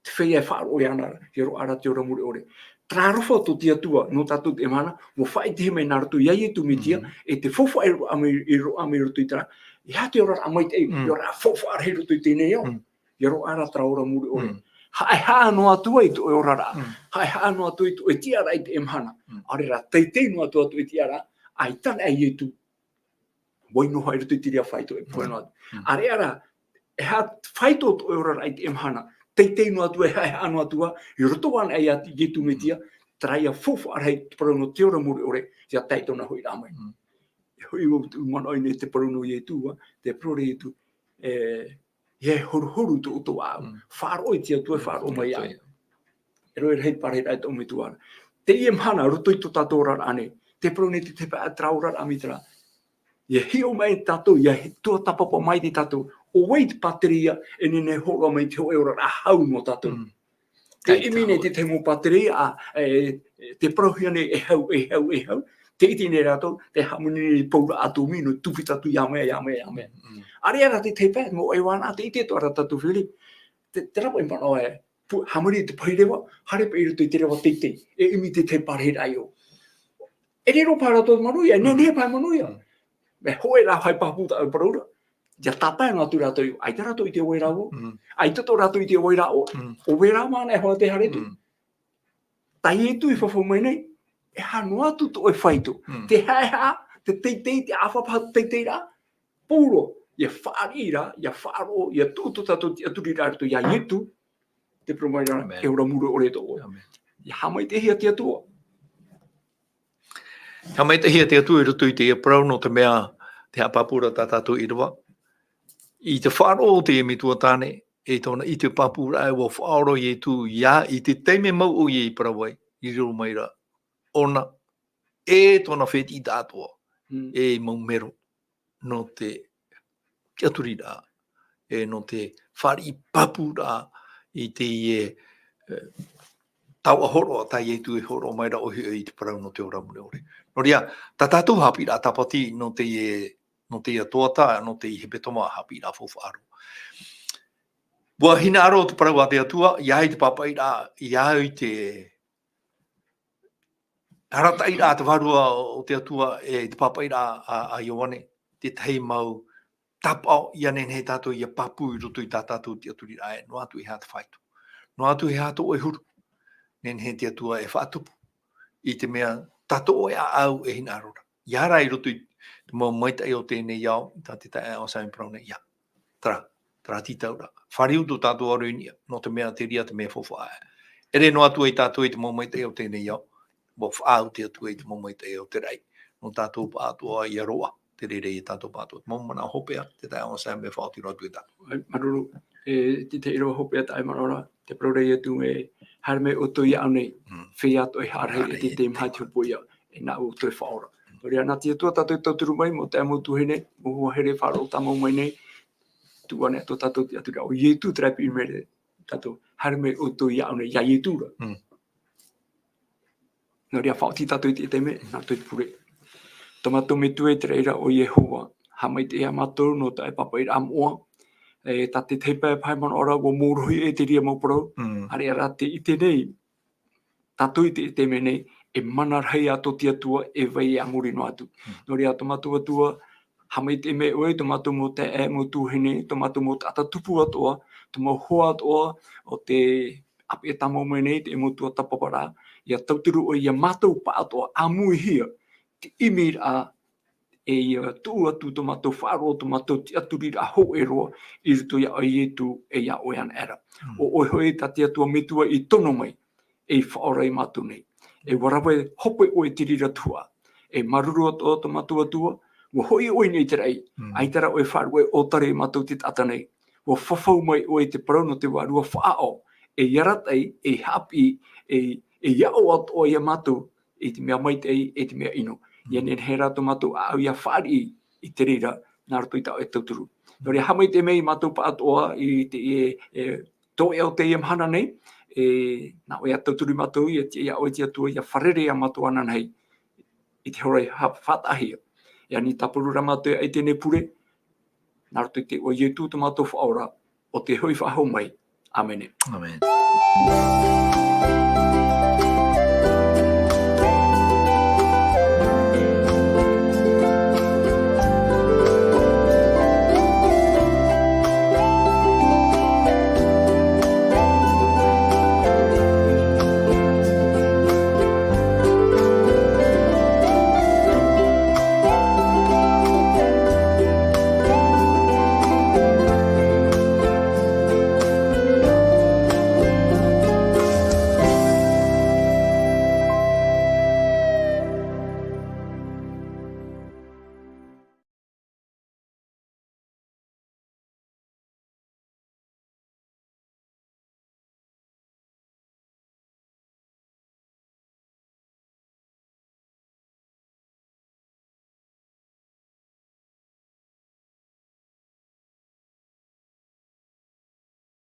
te feiā e faʻaroʻo iāna ra, ʻia roaʻa ra te ora mure ʻore. Terā aroha tō te Atua, nō tātou teie mahana, ʻua faʻaʻitehia mai nā roto ia Ietu Metia, Mm. e te faufaʻa i roaʻa mai, i roaʻa mai i roto i terā. E aha te oraraʻa maitaʻi, Mm. e oraraʻa faufaʻa rahi i roto i teie nei ao. Mm. ʻIa roaʻa ra terā ora mure ʻore. Mm. Haʻehaʻa noa atu ai tō ʻoe oraraʻa. Mm. Haʻehaʻa noa atu ai tō ʻoe tiʻaraʻa i teie mahana. Mm. ʻAore rā, teitei noa atu ā tō ʻoe tiʻaraʻa, ʻaita anaʻe Ietu. ʻUa ʻino hoʻi i roto i te reira faito e pohe Mm. noa atu. Mm. ʻAreʻa rā, e aha te faito tō ʻoe oraraʻa i teie mahana. Teitei noa atu ā, haʻehaʻa noa atu ā, i roto anaʻe ia Ietu Metia, terā ïa faufaʻa rahi te parau nō te ora mure ʻore, ʻia tae i tōna hoʻiraʻa mai. Mm. E hoʻi ʻoe, ʻua manaʻo i niʻa i te parau nō Ietu, ā, te parau ra Ietu, e, ʻia horuhoru tō ʻoutou ʻāʻau. Mm. Faʻaroʻo i te Atua, Mm. faʻaroʻo mai iāʻu. Ia. E rave rahi te pārahiraʻa e tō ʻoe Metua ra. Teie mahana, roto i tō tātou oraraʻa nei. Te parau nei te, te pa-, terā oraraʻa mai terā. ʻIa hiʻo mai tātou, ʻia he-, tuatāpapa mai te tātou. ʻO vai te pātireia, e nehenehe e hōroʻa mai te hōʻē oraraʻa hau nō tātou. Mm. Te Taitai. ʻimi nei te tahi mau pātireia, ā, e, e, te parauhia nei e hau, e hau, e hau. Te ʻite nei rātou, te hāmani nei paura atomi, nō tupita atu ia mea, ia mea, ia mea. Mm. ʻAreʻa rā te tahi pae, mau ʻaiva nā, te ʻite atoʻa ra tātou Filipi. te, te rave e manaʻo e, pu-, haere mai te pahi reva, haere paʻi i roto i te reva teitei, e ʻimi i te tahi parahiraʻa i ʻō. E riro paha rātou te manuia, e nehenehe paha e manuia. Mm. Mea hōʻē rā e pāpū tā ʻoe parau ra. ʻIa tāpae noa atu rātou, ʻaita rātou i te ʻō i rā ʻō. Mm. ʻAita tō rātou i te ʻō i rā ʻō. Mm. ʻO vai rā māna e hoa te haere atu. Mm. Tā Ietu i fafau mai nei, e aha noa atu tō ʻoe fāito. Mm. Te haʻehaʻa, te teitei, te ʻāfaʻafaʻa teitei rā, pauroa, ʻia fāriʻi ra, ʻia faʻaroʻo, ʻia tuʻu tō tātou tiʻaturiraʻa i roto iā Ietu, te parau mai ra, Amen. E ora muri ʻore tō ʻoe. Amen. ʻIa haʻamaitaʻihia te Atua. Haʻamaitaʻihia te Atua i roto i teie parau, nō te mea, te haʻapāpūraʻa tā tātou ʻīrava. I te faʻaroʻo o teie metua tāne, e tōna, i te pāpūraʻa ē ʻua faʻaora Ietu, ʻia, i te taime mau ʻoia i parau ai, i riro mai ra, ʻōna, e tōna fētiʻi atoʻa, Mm. e mau mero, nō te tiʻaturiraʻa, e nō te fāriʻi pāpūraʻa i teie, e, taoʻa hōroʻa, tā Ietu e hōroʻa mai ra ʻoia hoʻi i te parau nō te ora mure ʻore. Nō reira, tā tātou haʻapiʻiraʻa tāpati nō teie, nō teie tuhaʻa, nō teie hepetoma haʻapiʻiraʻa faufaʻa roa. ʻUa hinaʻaro te parau a te Atua, ʻia au i te pāpaʻiraʻa, ʻia au i te arataʻiraʻa a te Vārua o te Atua, e, i te pāpaʻiraʻa a, a Ioane, te tahi mau tāpaʻo ʻia nehenehe tātou ʻia pāpū i roto i tā tātou tiʻaturiraʻa ē, noa atu e aha te fāito. Noa atu e aha tō ʻoe huru. Nehenehe te Atua e faʻatupu i te mea tā tō ʻoe ʻāʻau e hinaʻaro ra. ʻIa rā i roto i te mau maitaʻi o teie nei ao, tā te taeaʻe Osam e parau nei, ʻia. Terā, terā tītauraʻa. Fāriu tō tātou aro i niʻa, nō te mea te reira te mea faufaʻa. ʻEre noa atu ai tātou i te mau maitaʻi o teie nei ao, ʻua faʻaau te Atua i te mau maitaʻi o te raʻi. Nō tātou pāʻatoʻa ʻia roaʻa, te reira ia tātou pāʻatoʻa. Te mau manaʻo hopeʻa, te taeaʻe Osam e faʻaoti roa atu ia tātou. ʻAe, māuruuru, e, te tahi ʻīrava hopeʻa tā ʻoe e manaʻo ra, te parau ra a Ietu ē, haere mai ʻoutou iāʻu nei, Mm. feiā atoʻa e haʻarahi, Haʻarahi e te, te tahi maha te hopoiʻa, e nāʻu ʻoutou e faʻaora. Nō reira, nā te Atua tātou e tauturu mai, mau taeaʻe, mau tuahine, mau hoa here faʻaroʻo tāmau mai nei, tuʻu anaʻe tō tātou tiʻaturiraʻa, ʻo Ietu terā e piʻi mai ra tātou, haere mai ʻoutou iāʻu nei, iā Ietu ra. Mm. Nō reira, faʻaoti tātou i te, i te mea, nā roto i te pure. Tō mātou Metua i te raʻi ra ʻo Iehova, haʻamaitaʻi ia mātou nō tā ʻoe pāpaʻiraʻa moʻa, e, tā te tahi pae paha e manaʻo ra, ʻua mōrohi e te reira mau parau, Mm. ʻareʻa rā tē ʻite nei, tātou i te, i te mea nei, e mana rahi ā tō te Atua, e vai ā muri noa atu. Mm. Nō reira, tō mātou Atua, haʻamaitaʻi mai ʻoe, tō mātou mau taeaʻe, mau tuahine, tō mātou mau taʻata tupu atoʻa, tō mau hoa atoʻa, o te ʻāpeʻe tāmau mai nei, te mau tuatāpaparaʻa, ʻia tauturu ʻoe ia mātou pāʻatoʻa ʻāmuihia, te ʻimiraʻa, e ʻia tuʻu atu tō mātou faʻaroʻo, tō mātou tiʻaturiraʻa hōʻē roa, i roto iā ʻoe Ietu, e iā ʻoe anaʻe ra. Mm. ʻO ʻoe hoʻi tā te Atua Metua i tono mai, e faʻaora ia mātou nei. E ʻua rave hope ʻoe i te reira tuhaʻa. E māuruuru atoʻa tō mātou Atua, ʻua hoʻi ʻoe nei i te raʻi, Mm. ʻaita rā ʻoe e faʻaruʻe ʻōtare ia mātou te taʻata nei. ʻUa fafau mai ʻoe i te parau nō te Vārua Faʻaʻo, e arataʻi, e haʻapiʻi, e, e aʻo atoʻa ia mātou, i te mea maitaʻi, i te mea ʻino. ʻIa Mm. nehenehe rā tō mātou ʻāʻau ʻia fāriʻi i te reira, nā roto i tā ʻoe tauturu. Nō reira, haʻamaitaʻi mai ia mātou pāʻatoʻa i te, e, e, tō ʻoe o teie mahana nei, e, nā ʻoe ʻia tauturu ia mātou, ʻia tiʻa iā ʻoe te Atua, ʻia fārerei ia mātou ananahi, i te hora i ha-, faʻataʻahia. E ani tāpuru ra mātou i teie nei pure, nā roto i te iʻoa o Ietu tō mātou Faʻaora, ʻo tē hoʻi faʻahou mai. ʻĀmene. ʻĀmene.